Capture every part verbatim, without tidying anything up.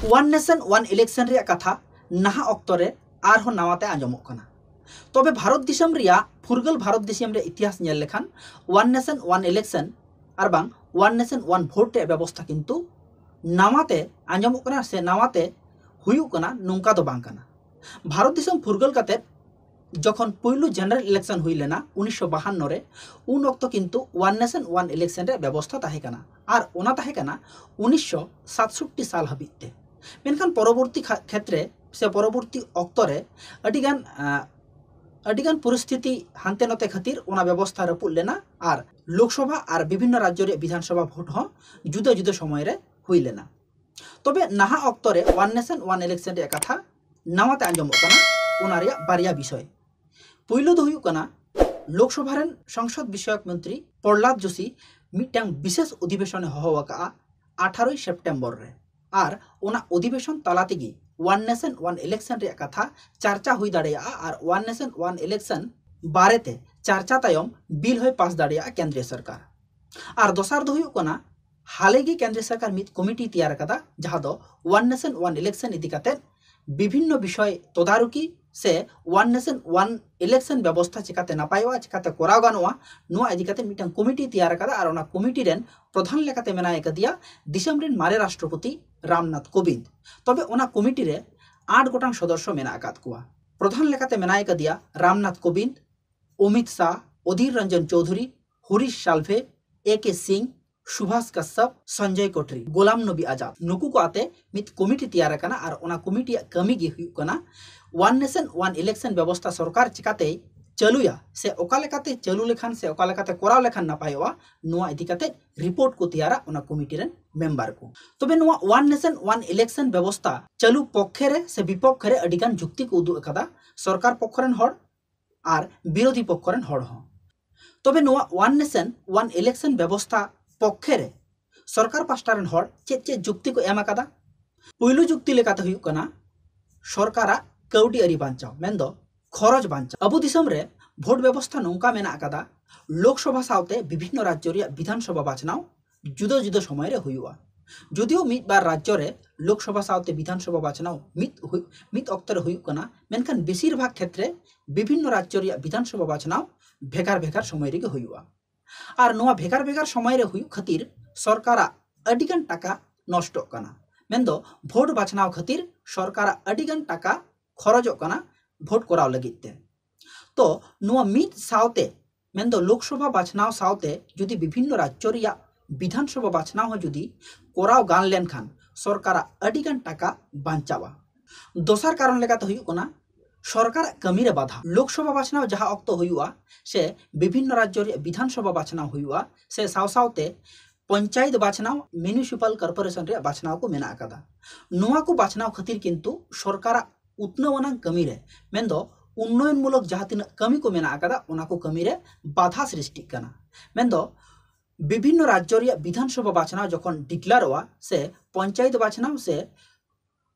One Nation One Election ᱨᱮᱭᱟᱜ ᱠᱟᱛᱷᱟ ᱱᱟᱦᱟᱜ ᱚᱠᱛᱚ ᱨᱮ ᱟᱨᱦᱚᱸ ᱱᱟᱣᱟ ᱛᱮ ᱟᱸᱡᱚᱢᱚᱜ ᱠᱟᱱᱟ᱾ ᱛᱚᱵᱮ ᱵᱷᱟᱨᱚᱛ ᱫᱤᱥᱚᱢ ᱨᱮᱭᱟᱜ, ᱯᱷᱩᱨᱜᱟᱹᱞ ᱵᱷᱟᱨᱚᱛ ᱫᱤᱥᱚᱢ ᱨᱮᱭᱟᱜ ᱤᱛᱤᱦᱟᱥ ᱧᱮᱞ ᱞᱮᱠᱷᱟᱱ One Nation One Election ᱟᱨ ᱵᱟᱝ One Nation One Vote ᱨᱮᱭᱟᱜ ᱵᱮᱵᱚᱥᱛᱷᱟ ᱠᱤᱱᱛᱩ ᱱᱟᱣᱟ ᱛᱮ ᱟᱸᱡᱚᱢᱚᱜ ᱠᱟᱱᱟ ᱥᱮ ᱱᱟᱣᱟ ᱛᱮ ᱦᱩᱭᱩᱜ ᱠᱟᱱᱟ, ᱱᱚᱝᱠᱟ ᱫᱚ ᱵᱟᱝ ᱠᱟᱱᱟ᱾ ᱵᱷᱟᱨᱚᱛ ᱫᱤᱥᱚᱢ ᱯᱷᱩᱨᱜᱟᱹᱞ ᱠᱟᱛᱮ ᱡᱚᱠᱷᱚᱱ ᱯᱩᱭᱞᱩ general election ᱦᱩᱭ ᱞᱮᱱᱟ ᱩᱱᱤᱥᱥᱚ ᱵᱟᱦᱟᱱᱱᱚ ᱨᱮ, ᱩᱱ ᱚᱠᱛᱚ ᱠᱤᱱᱛᱩ One Nation One Election ᱨᱮᱭᱟᱜ ᱵᱮᱵᱚᱥᱛᱷᱟ ᱛᱟᱦᱮᱸ ᱠᱟᱱᱟ, ᱟᱨ ᱚᱱᱟ ᱛᱟᱦᱮᱸ ᱠᱟᱱᱟ ᱩᱱᱤᱥᱥᱚ ᱥᱟᱛᱥᱚᱴᱴᱤ ᱥᱟᱞ ᱦᱟᱹᱵᱤᱡ ᱛᱮ᱾ ᱢᱮᱱᱠᱷᱟᱱ ᱯᱚᱨᱚᱵᱚᱨᱛᱤ ᱠᱷᱟ- ᱠᱷᱮᱛᱨᱮ ᱥᱮ ᱯᱚᱨᱚᱵᱚᱨᱛᱤ ᱚᱠᱛᱚ ᱨᱮ ᱟᱹᱰᱤᱜᱟᱱ, ᱟᱸ, ᱟᱹᱰᱤᱜᱟᱱ ᱯᱚᱨᱤᱥᱛᱷᱤᱛᱤ ᱦᱟᱱᱛᱮ ᱱᱟᱛᱮ ᱠᱷᱟᱹᱛᱤᱨ ᱚᱱᱟ ᱵᱮᱵᱚᱥᱛᱷᱟ ᱨᱟᱹᱯᱩᱫ ᱞᱮᱱᱟ, ᱟᱨ ᱞᱳᱠᱥᱚᱵᱷᱟ ᱟᱨ ᱵᱤᱵᱷᱤᱱᱱᱚ ᱨᱟᱡᱽᱡᱚ ᱨᱮᱭᱟᱜ ᱵᱤᱫᱷᱟᱱ ᱥᱚᱵᱷᱟ ᱵᱷᱳᱴ ᱦᱚᱸ ᱡᱩᱫᱟᱹ ᱡᱩᱫᱟᱹ ᱥᱚᱢᱚᱭ ᱨᱮ ᱦᱩᱭ ᱞᱮᱱᱟ᱾ ᱛᱚᱵᱮ ᱱᱟᱦᱟᱜ ᱚᱠᱛᱚ ᱨᱮ One Nation One Election ᱨᱮᱭᱟᱜ ᱠᱟᱛᱷᱟ ᱱᱟᱣᱟ ᱛᱮ ᱟᱸᱡᱚᱢᱚᱜ ᱠᱟᱱᱟ, ᱚᱱᱟ ᱨᱮᱭᱟᱜ ᱵᱟᱨᱭᱟ ᱵᱤᱥᱚᱭ᱾ ᱯᱩᱭᱞᱩ ᱫᱚ ᱦᱩᱭᱩᱜ ᱠᱟᱱᱟ, ᱞᱳᱠᱥᱚᱵᱷᱟ ᱨᱮᱱ ᱥᱚᱝᱥᱚᱫ ᱵᱤᱥᱚᱭᱚᱠ ᱢᱚᱱᱛᱨᱤ ᱯᱨᱚᱦᱞᱟᱫ ᱡᱳᱥᱤ ᱢᱤᱫᱴᱟᱝ ᱵᱤᱥᱮᱥ ᱚᱫᱷᱤᱵᱮᱥᱚᱱᱮ ᱦᱚᱦᱚ ᱟᱠᱟᱫᱼᱟ ᱟᱴᱷᱟᱨᱚᱭ ᱥᱮᱯᱴᱮᱢᱵᱚᱨ ᱨᱮ, ᱟᱨ ᱚᱱᱟ ᱚᱫᱷᱤᱵᱮᱥᱚᱱ ᱛᱟᱞᱟ ᱛᱮᱜᱮ One Nation One Election ᱨᱮᱭᱟᱜ ᱠᱟᱛᱷᱟ ᱪᱟᱨᱪᱟ ᱦᱩᱭ ᱫᱟᱲᱮᱭᱟᱜᱼᱟ, ᱟᱨ One Nation One Election ᱵᱟᱨᱮᱛᱮ ᱪᱟᱨᱪᱟ ᱛᱟᱭᱚᱢ ᱵᱤᱞ ᱦᱚᱸᱭ ᱯᱟᱥ ᱫᱟᱲᱮᱭᱟᱜᱼᱟ ᱠᱮᱱᱫᱨᱤᱭᱚ ᱥᱚᱨᱠᱟᱨ᱾ ᱟᱨ ᱫᱚᱥᱟᱨ ᱫᱚ ᱦᱩᱭᱩᱜ ᱠᱟᱱᱟ, ᱦᱟᱞᱮ ᱜᱮ ᱠᱮᱱᱫᱨᱤᱭᱚ ᱥᱚᱨᱠᱟᱨ ᱢᱤᱫ ᱠᱚᱢᱤᱴᱤ ᱛᱮᱭᱟᱨ ᱟᱠᱟᱫᱟ, ᱡᱟᱦᱟᱸ ᱫᱚ One Nation One Election ᱤᱫᱤ ᱠᱟᱛᱮ ᱵᱤᱵᱷᱤᱱᱱᱚ ᱵᱤᱥᱚᱭ ᱛᱚᱫᱟᱨᱚᱠᱤ ᱥᱮ One Nation One Election ᱵᱮᱵᱚᱥᱛᱷᱟ ᱪᱤᱠᱟᱛᱮ ᱱᱟᱯᱟᱭᱚᱜᱼᱟ, ᱪᱤᱠᱟᱛᱮ ᱠᱚᱨᱟᱣ ᱜᱟᱱᱚᱜᱼᱟ, ᱱᱚᱣᱟ ᱤᱫᱤ ᱠᱟᱛᱮ ᱢᱤᱫᱴᱟᱝ ᱠᱚᱢᱤᱴᱤ ᱛᱮᱭᱟᱨ ᱟᱠᱟᱫᱟ᱾ ᱟᱨ ᱚᱱᱟ ᱠᱚᱢᱤᱴᱤ ᱨᱮᱱ ᱯᱨᱚᱫᱷᱟᱱ ᱞᱮᱠᱟᱛᱮ ᱢᱮᱱᱟᱭ ᱟᱠᱟᱫᱮᱭᱟ ᱫᱤᱥᱚᱢ ᱨᱮᱱ ᱢᱟᱨᱮ ᱨᱟᱥᱴᱨᱚᱯᱚᱛᱤ ᱨᱟᱢᱱᱟᱛᱷ ᱠᱳᱵᱤᱱᱫ᱾ ᱛᱚᱵᱮ ᱚᱱᱟ ᱠᱚᱢᱤᱴᱤ ᱨᱮ ᱟᱴ ᱜᱚᱴᱟᱝ ᱥᱚᱫᱚᱥᱥᱚ ᱢᱮᱱᱟᱜ ᱟᱠᱟᱫ ᱠᱚᱣᱟ᱾ ᱯᱨᱚᱫᱷᱟᱱ ᱞᱮᱠᱟᱛᱮ ᱢᱮᱱᱟᱭ ᱟᱠᱟᱫᱮᱭᱟ ᱨᱟᱢᱱᱟᱛᱷ ᱠᱳᱵᱤᱱᱫ, ᱚᱢᱤᱛ ᱥᱟᱦ, ᱚᱫᱷᱤᱨ ᱨᱚᱧᱡᱚᱱ ᱪᱳᱣᱫᱷᱩᱨᱤ, ᱦᱚᱨᱤᱥ ᱥᱟᱞᱵᱷᱮ, ᱮ ᱠᱮ ᱥᱤᱝ, ᱥᱩᱵᱷᱟᱥ ᱠᱟᱥᱥᱟᱯ, ᱥᱚᱧᱡᱚᱭ ᱠᱚᱴᱨᱤ, ᱜᱳᱞᱟᱢ ᱱᱚᱵᱤ ᱟᱡᱟᱫ, ᱱᱩᱠᱩ ᱠᱚ ᱟᱛᱮ ᱢᱤᱫ ᱠᱚᱢᱤᱴᱤ ᱛᱮᱭᱟᱨ ᱟᱠᱟᱱᱟ᱾ ᱟᱨ ᱚᱱᱟ ᱠᱚᱢᱤᱴᱤᱭᱟᱜ ᱠᱟᱹᱢᱤ ᱜᱮ ᱦᱩᱭᱩᱜ ᱠᱟᱱᱟ One Nation One Election ᱵᱮᱵᱚᱥᱛᱷᱟ ᱥᱚᱨᱠᱟᱨ ᱪᱤᱠᱟᱛᱮᱭ ᱪᱟᱹᱞᱩᱭᱟ ᱥᱮ ᱚᱠᱟ ᱞᱮᱠᱟᱛᱮ ᱪᱟᱹᱞᱩ ᱞᱮᱠᱷᱟᱱ ᱥᱮ ᱚᱠᱟ ᱞᱮᱠᱟᱛᱮ ᱠᱚᱨᱟᱣ ᱞᱮᱠᱷᱟᱱ ᱱᱟᱯᱟᱭᱚᱜᱼᱟ, ᱱᱚᱣᱟ ᱤᱫᱤ ᱠᱟᱛᱮ ᱨᱤᱯᱳᱨᱴ ᱠᱚ ᱛᱮᱭᱟᱨᱟ ᱚᱱᱟ ᱠᱚᱢᱤᱴᱤ ᱨᱮᱱ ᱢᱮᱢᱵᱟᱨ ᱠᱚ᱾ ᱛᱚᱵᱮ ᱱᱚᱣᱟ One Nation One Election ᱵᱮᱵᱚᱥᱛᱷᱟ ᱪᱟᱹᱞᱩ ᱯᱚᱠᱠᱷᱮ ᱨᱮ ᱥᱮ ᱵᱤᱯᱚᱠᱠᱷᱮ ᱨᱮ ᱟᱹᱰᱤᱜᱟᱱ ᱡᱩᱠᱛᱤ ᱠᱚ ᱩᱫᱩᱜ ᱟᱠᱟᱫᱟ ᱥᱚᱨᱠᱟᱨ ᱯᱚᱠᱠᱷᱚ ᱨᱮᱱ ᱦᱚᱲ ᱟᱨ ᱵᱤᱨᱳᱫᱷᱤ ᱯᱚᱠᱠᱷᱚ ᱨᱮᱱ ᱦᱚᱲ ᱦᱚᱸ᱾ ᱛᱚᱵᱮ ᱱᱚᱣᱟ One Nation One Election ᱵᱮᱵᱚᱥᱛᱷᱟ ᱯᱚᱠᱠᱷᱮ ᱨᱮ ᱥᱚᱨᱠᱟᱨ ᱯᱟᱥᱴᱟ ᱨᱮᱱ ᱦᱚᱲ ᱪᱮᱫ ᱪᱮᱫ ᱡᱩᱠᱛᱤ ᱠᱚ ᱮᱢ ᱟᱠᱟᱫᱟ? ᱯᱩᱭᱞᱩ ᱡᱩᱠᱛᱤ ᱞᱮᱠᱟᱛᱮ ᱦᱩᱭᱩᱜ ᱠᱟᱱᱟ ᱥᱚᱨᱠᱟᱨᱟᱜ ᱠᱟᱹᱣᱰᱤ ᱟᱹᱨᱤ ᱵᱟᱧᱪᱟᱣ, ᱢᱮᱱᱫᱚ ᱠᱷᱚᱨᱚᱪ ᱵᱟᱧᱪᱟᱣ᱾ ᱟᱵᱚ ᱫᱤᱥᱚᱢ ᱨᱮ ᱵᱷᱳᱴ ᱵᱮᱵᱚᱥᱛᱷᱟ ᱱᱚᱝᱠᱟ ᱢᱮᱱᱟᱜ ᱟᱠᱟᱫᱟ, ᱞᱳᱠᱥᱚᱵᱷᱟ ᱥᱟᱶᱛᱮ ᱵᱤᱵᱷᱤᱱᱱᱚ ᱨᱟᱡᱽᱡᱚ ᱨᱮᱭᱟᱜ ᱵᱤᱫᱷᱟᱱ ᱥᱚᱵᱷᱟ ᱵᱟᱪᱷᱱᱟᱣ ᱡᱩᱫᱟᱹ ᱡᱩᱫᱟᱹ ᱥᱚᱢᱚᱭ ᱨᱮ ᱦᱩᱭᱩᱜᱼᱟ᱾ ᱡᱩᱫᱤᱭᱳ ᱢᱤᱫ ᱵᱟᱨ ᱨᱟᱡᱽᱡᱚ ᱨᱮ ᱞᱳᱠᱥᱚᱵᱷᱟ ᱥᱟᱶᱛᱮ ᱵᱤᱫᱷᱟᱱ ᱥᱚᱵᱷᱟ ᱵᱟᱪᱷᱱᱟᱣ ᱢᱤᱫ ᱦᱩᱭ- ᱢᱤᱫ ᱚᱠᱛᱚ ᱨᱮ ᱦᱩᱭᱩᱜ ᱠᱟᱱᱟ, ᱢᱮᱱᱠᱷᱟᱱ ᱵᱮᱥᱤᱨ ᱵᱷᱟᱜᱽ ᱠᱷᱮᱛᱨᱮ ᱵᱤᱵᱷᱤᱱᱱᱚ ᱨᱟᱡᱽᱡᱚ ᱨᱮᱭᱟᱜ ᱵᱤᱫᱷᱟᱱ ᱥᱚᱵᱷᱟ ᱵᱟᱪᱷᱱᱟᱣ ᱵᱷᱮᱜᱟᱨ ᱵᱷᱮᱜᱟᱨ ᱥᱚᱢᱚᱭ ᱨᱮᱜᱮ ᱦᱩᱭᱩᱜᱼᱟ᱾ ᱟᱨ ᱱᱚᱣᱟ ᱵᱷᱮᱜᱟᱨ ᱵᱷᱮᱜᱟᱨ ᱥᱚᱢᱚᱭ ᱨᱮ ᱦᱩᱭᱩᱜ ᱠᱷᱟᱹᱛᱤᱨ ᱥᱚᱨᱠᱟᱨᱟᱜ ᱟᱹᱰᱤᱜᱟᱱ ᱴᱟᱠᱟ ᱱᱚᱥᱴᱚᱜ ᱠᱟᱱᱟ᱾ ᱢᱮᱱᱫᱚ ᱵᱷᱳᱴ ᱵᱟᱪᱷᱱᱟᱣ ᱠᱷᱟᱹᱛᱤᱨ ᱥᱚᱨᱠᱟᱨᱟᱜ ᱟᱹᱰᱤᱜᱟᱱ ᱴᱟᱠᱟ ᱠᱷᱚᱨᱚᱪᱚᱜ ᱠᱟᱱᱟ ᱵᱷᱳᱴ ᱠᱚᱨᱟᱣ ᱞᱟᱹᱜᱤᱫ ᱛᱮ᱾ ᱛᱚ ᱱᱚᱣᱟ ᱢᱤᱫ ᱥᱟᱶᱛᱮ, ᱢᱮᱱᱫᱚ ᱞᱳᱠᱥᱚᱵᱷᱟ ᱵᱟᱪᱷᱱᱟᱣ ᱥᱟᱶᱛᱮ ᱡᱩᱫᱤ ᱵᱤᱵᱷᱤᱱᱱᱚ ᱨᱟᱡᱽᱡᱚ ᱨᱮᱭᱟᱜ ᱵᱤᱫᱷᱟᱱ ᱥᱚᱵᱷᱟ ᱵᱟᱪᱷᱱᱟᱣ ᱦᱚᱸ ᱡᱩᱫᱤ ᱠᱚᱨᱟᱣ ᱜᱟᱱ ᱞᱮᱱᱠᱷᱟᱱ ᱥᱚᱨᱠᱟᱨᱟᱜ ᱟᱹᱰᱤᱜᱟᱱ ᱴᱟᱠᱟ ᱵᱟᱧᱪᱟᱣᱟ᱾ ᱫᱚᱥᱟᱨ ᱠᱟᱨᱚᱱ ᱞᱮᱠᱟᱛᱮ ᱦᱩᱭᱩᱜ ᱠᱟᱱᱟ ᱥᱚᱨᱠᱟᱨᱟᱜ ᱠᱟᱹᱢᱤᱨᱮ ᱵᱟᱫᱷᱟ᱾ ᱞᱳᱠᱥᱚᱵᱷᱟ ᱵᱟᱪᱷᱱᱟᱣ ᱡᱟᱦᱟᱸ ᱚᱠᱛᱚ ᱦᱩᱭᱩᱜᱼᱟ ᱥᱮ ᱵᱤᱵᱷᱤᱱᱱᱚ ᱨᱟᱡᱽᱡᱚ ᱨᱮᱭᱟᱜ ᱵᱤᱫᱷᱟᱱ ᱥᱚᱵᱷᱟ ᱵᱟᱪᱷᱱᱟᱣ ᱦᱩᱭᱩᱜᱼᱟ ᱥᱮ ᱥᱟᱶ ᱥᱟᱶᱛᱮ ᱯᱚᱧᱪᱟᱭᱮᱛ ᱵᱟᱪᱷᱱᱟᱣ, ᱢᱤᱭᱩᱱᱤᱥᱤᱯᱟᱞ ᱠᱚᱨᱯᱳᱨᱮᱥᱚᱱ ᱨᱮᱭᱟᱜ ᱵᱟᱪᱷᱱᱟᱣ ᱠᱚ ᱢᱮᱱᱟᱜ ᱟᱠᱟᱫᱟ᱾ ᱱᱚᱣᱟ ᱠᱚ ᱵᱟᱪᱷᱱᱟᱣ ᱠᱷᱟᱹᱛᱤᱨ ᱠᱤᱱᱛᱩ ᱥᱚᱨᱠᱟᱨᱟᱜ ᱩᱛᱱᱟᱹᱣ ᱟᱱᱟᱝ ᱠᱟᱹᱢᱤᱨᱮ, ᱢᱮᱱᱫᱚ ᱩᱱᱱᱚᱭᱚᱱ ᱢᱩᱞᱚᱠ ᱡᱟᱦᱟᱸ ᱛᱤᱱᱟᱹᱜ ᱠᱟᱹᱢᱤ ᱠᱚ ᱢᱮᱱᱟᱜ ᱟᱠᱟᱫᱟ, ᱚᱱᱟ ᱠᱚ ᱠᱟᱹᱢᱤᱨᱮ ᱵᱟᱫᱷᱟ ᱥᱨᱤᱥᱴᱤᱜ ᱠᱟᱱᱟ᱾ ᱢᱮᱱᱫᱚ ᱵᱤᱵᱷᱤᱱᱱᱚ ᱨᱟᱡᱽᱡᱚ ᱨᱮᱭᱟᱜ ᱵᱤᱫᱷᱟᱱ ᱥᱚᱵᱷᱟ ᱵᱟᱪᱷᱱᱟᱣ ᱡᱚᱠᱷᱚᱱ ᱰᱤᱠᱞᱟᱨᱚᱜᱼᱟ ᱥᱮ ᱯᱚᱧᱪᱟᱭᱮᱛ ᱵᱟᱪᱷᱱᱟᱣ ᱥᱮ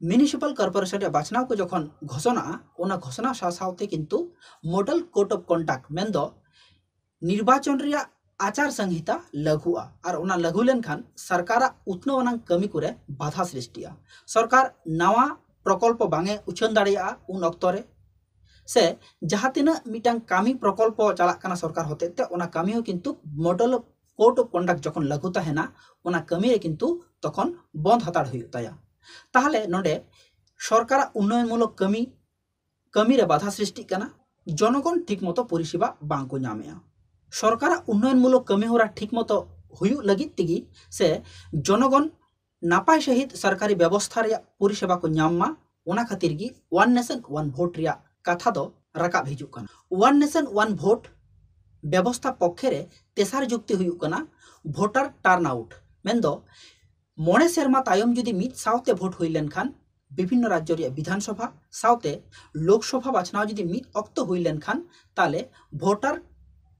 ᱢᱤᱭᱩᱱᱤᱥᱤᱯᱟᱞ ᱠᱚᱨᱯᱳᱨᱮᱥᱚᱱ ᱨᱮᱭᱟᱜ ᱵᱟᱪᱷᱱᱟᱣ ᱠᱚ ᱡᱚᱠᱷᱚᱱ ᱜᱷᱳᱥᱚᱱᱟᱜᱼᱟ, ᱚᱱᱟ ᱜᱷᱳᱥᱚᱱᱟ ᱥᱟᱶ ᱥᱟᱶᱛᱮ ᱠᱤᱱᱛᱩ ᱢᱚᱰᱮᱞ ᱠᱳᱰ ᱚᱯᱷ ᱠᱚᱱᱰᱟᱠᱴ, ᱢᱮᱱᱫᱚ ᱱᱤᱨᱵᱟᱪᱚᱱ ᱨᱮᱭᱟᱜ ᱟᱪᱟᱨ ᱥᱚᱝᱦᱤᱛᱟ ᱞᱟᱹᱜᱩᱜᱼᱟ᱾ ᱟᱨ ᱚᱱᱟ ᱞᱟᱹᱜᱩ ᱞᱮᱱᱠᱷᱟᱱ ᱥᱚᱨᱠᱟᱨᱟᱜ ᱩᱛᱱᱟᱹᱣ ᱟᱱᱟᱝ ᱠᱟᱹᱢᱤ ᱠᱚᱨᱮ ᱵᱟᱫᱷᱟ ᱥᱨᱤᱥᱴᱤᱜᱼᱟ᱾ ᱥᱚᱨᱠᱟᱨ ᱱᱟᱣᱟ ᱯᱨᱚᱠᱚᱞᱯᱚ ᱵᱟᱝ ᱮ ᱩᱪᱷᱟᱹᱱ ᱫᱟᱲᱮᱭᱟᱜᱼᱟ ᱩᱱ ᱚᱠᱛᱚ ᱨᱮ, ᱥᱮ ᱡᱟᱦᱟᱸ ᱛᱤᱱᱟᱹᱜ ᱢᱤᱫᱴᱟᱝ ᱠᱟᱹᱢᱤ ᱯᱨᱚᱠᱚᱞᱯᱚ ᱪᱟᱞᱟᱜ ᱠᱟᱱᱟ ᱥᱚᱨᱠᱟᱨ ᱦᱚᱛᱮᱡ ᱛᱮ, ᱚᱱᱟ ᱠᱟᱹᱢᱤ ᱦᱚᱸ ᱠᱤᱱᱛᱩ ᱢᱚᱰᱮᱞ ᱠᱳᱰ ᱚᱯᱷ ᱠᱚᱱᱰᱟᱠᱴ ᱡᱚᱠᱷᱚᱱ ᱞᱟᱹᱜᱩ ᱛᱟᱦᱮᱱᱟ, ᱚᱱᱟ ᱠᱟᱹᱢᱤ ᱨᱮ ᱠᱤᱱᱛᱩ ᱛᱚᱠᱷᱚᱱ ᱵᱚᱱᱫ ᱦᱟᱛᱟᱲ ᱦᱩᱭᱩᱜ ᱛᱟᱭᱟ᱾ ᱛᱟᱦᱚᱞᱮ ᱱᱚᱰᱮ ᱥᱚᱨᱠᱟᱨᱟᱜ ᱩᱱᱱᱚᱭᱚᱱ ᱢᱩᱞᱚᱠ ᱠᱟᱹᱢᱤ, ᱠᱟᱹᱢᱤ ᱨᱮ ᱵᱟᱫᱷᱟ ᱥᱨᱤᱥᱴᱤᱜ ᱠᱟᱱᱟ, ᱡᱚᱱᱚᱜᱚᱱ ᱴᱷᱤᱠ ᱢᱚᱛᱚ ᱯᱚᱨᱤᱥᱮᱵᱟ ᱵᱟᱝ ᱠᱚ ᱧᱟᱢᱮᱜᱼᱟ᱾ ᱥᱚᱨᱠᱟᱨᱟᱜ ᱩᱱᱱᱚᱭᱚᱱ ᱢᱩᱞᱚᱠ ᱠᱟᱹᱢᱤ ᱦᱚᱨᱟ ᱴᱷᱤᱠ ᱢᱚᱛᱚ ᱦᱩᱭᱩᱜ ᱞᱟᱹᱜᱤᱫ ᱛᱮᱜᱮ ᱥᱮ ᱡᱚᱱᱚᱜᱚᱱ ᱱᱟᱯᱟᱭ ᱥᱟᱺᱦᱤᱡ ᱥᱚᱨᱠᱟᱨᱤ ᱵᱮᱵᱚᱥᱛᱷᱟ ᱨᱮᱭᱟᱜ ᱯᱚᱨᱤᱥᱮᱵᱟ ᱠᱚ ᱧᱟᱢ ᱢᱟ, ᱚᱱᱟ ᱠᱷᱟᱹᱛᱤᱨ ᱜᱮ ᱚᱣᱟᱱ ᱱᱮᱥᱚᱱ ᱚᱣᱟᱱ ᱵᱷᱳᱴ ᱨᱮᱭᱟᱜ ᱠᱟᱛᱷᱟ ᱫᱚ ᱨᱟᱠᱟᱵ ᱦᱤᱡᱩᱜ ᱠᱟᱱᱟ᱾ ᱚᱣᱟᱱ ᱱᱮᱥᱚᱱ ᱚᱣᱟᱱ ᱵᱷᱳᱴ ᱵᱮᱵᱚᱥᱛᱷᱟ ᱯᱚᱠᱠᱷᱮ ᱨᱮ ᱛᱮᱥᱟᱨ ᱡᱩᱠᱛᱤ ᱦᱩᱭᱩᱜ ᱠᱟᱱᱟ ᱵᱷᱳᱴᱟᱨ ᱴᱟᱨᱱ ᱟᱣᱩᱴ, ᱢᱮᱱᱫᱚ ᱢᱚᱬᱮ ᱥᱮᱨᱢᱟ ᱛᱟᱭᱚᱢ ᱡᱩᱫᱤ ᱢᱤᱫ ᱥᱟᱶᱛᱮ ᱵᱷᱳᱴ ᱦᱩᱭ ᱞᱮᱱᱠᱷᱟᱱ, ᱵᱤᱵᱷᱤᱱᱱᱚ ᱨᱟᱡᱽᱡᱚ ᱨᱮᱭᱟᱜ ᱵᱤᱫᱷᱟᱱ ᱥᱚᱵᱷᱟ ᱥᱟᱶᱛᱮ ᱞᱳᱠᱥᱚᱵᱷᱟ ᱵᱟᱪᱷᱱᱟᱣ ᱡᱩᱫᱤ ᱢᱤᱫ ᱚᱠᱛᱚ ᱦᱩᱭ ᱞᱮᱱᱠᱷᱟᱱ, ᱛᱟᱦᱞᱮ ᱵᱷᱳᱴᱟᱨ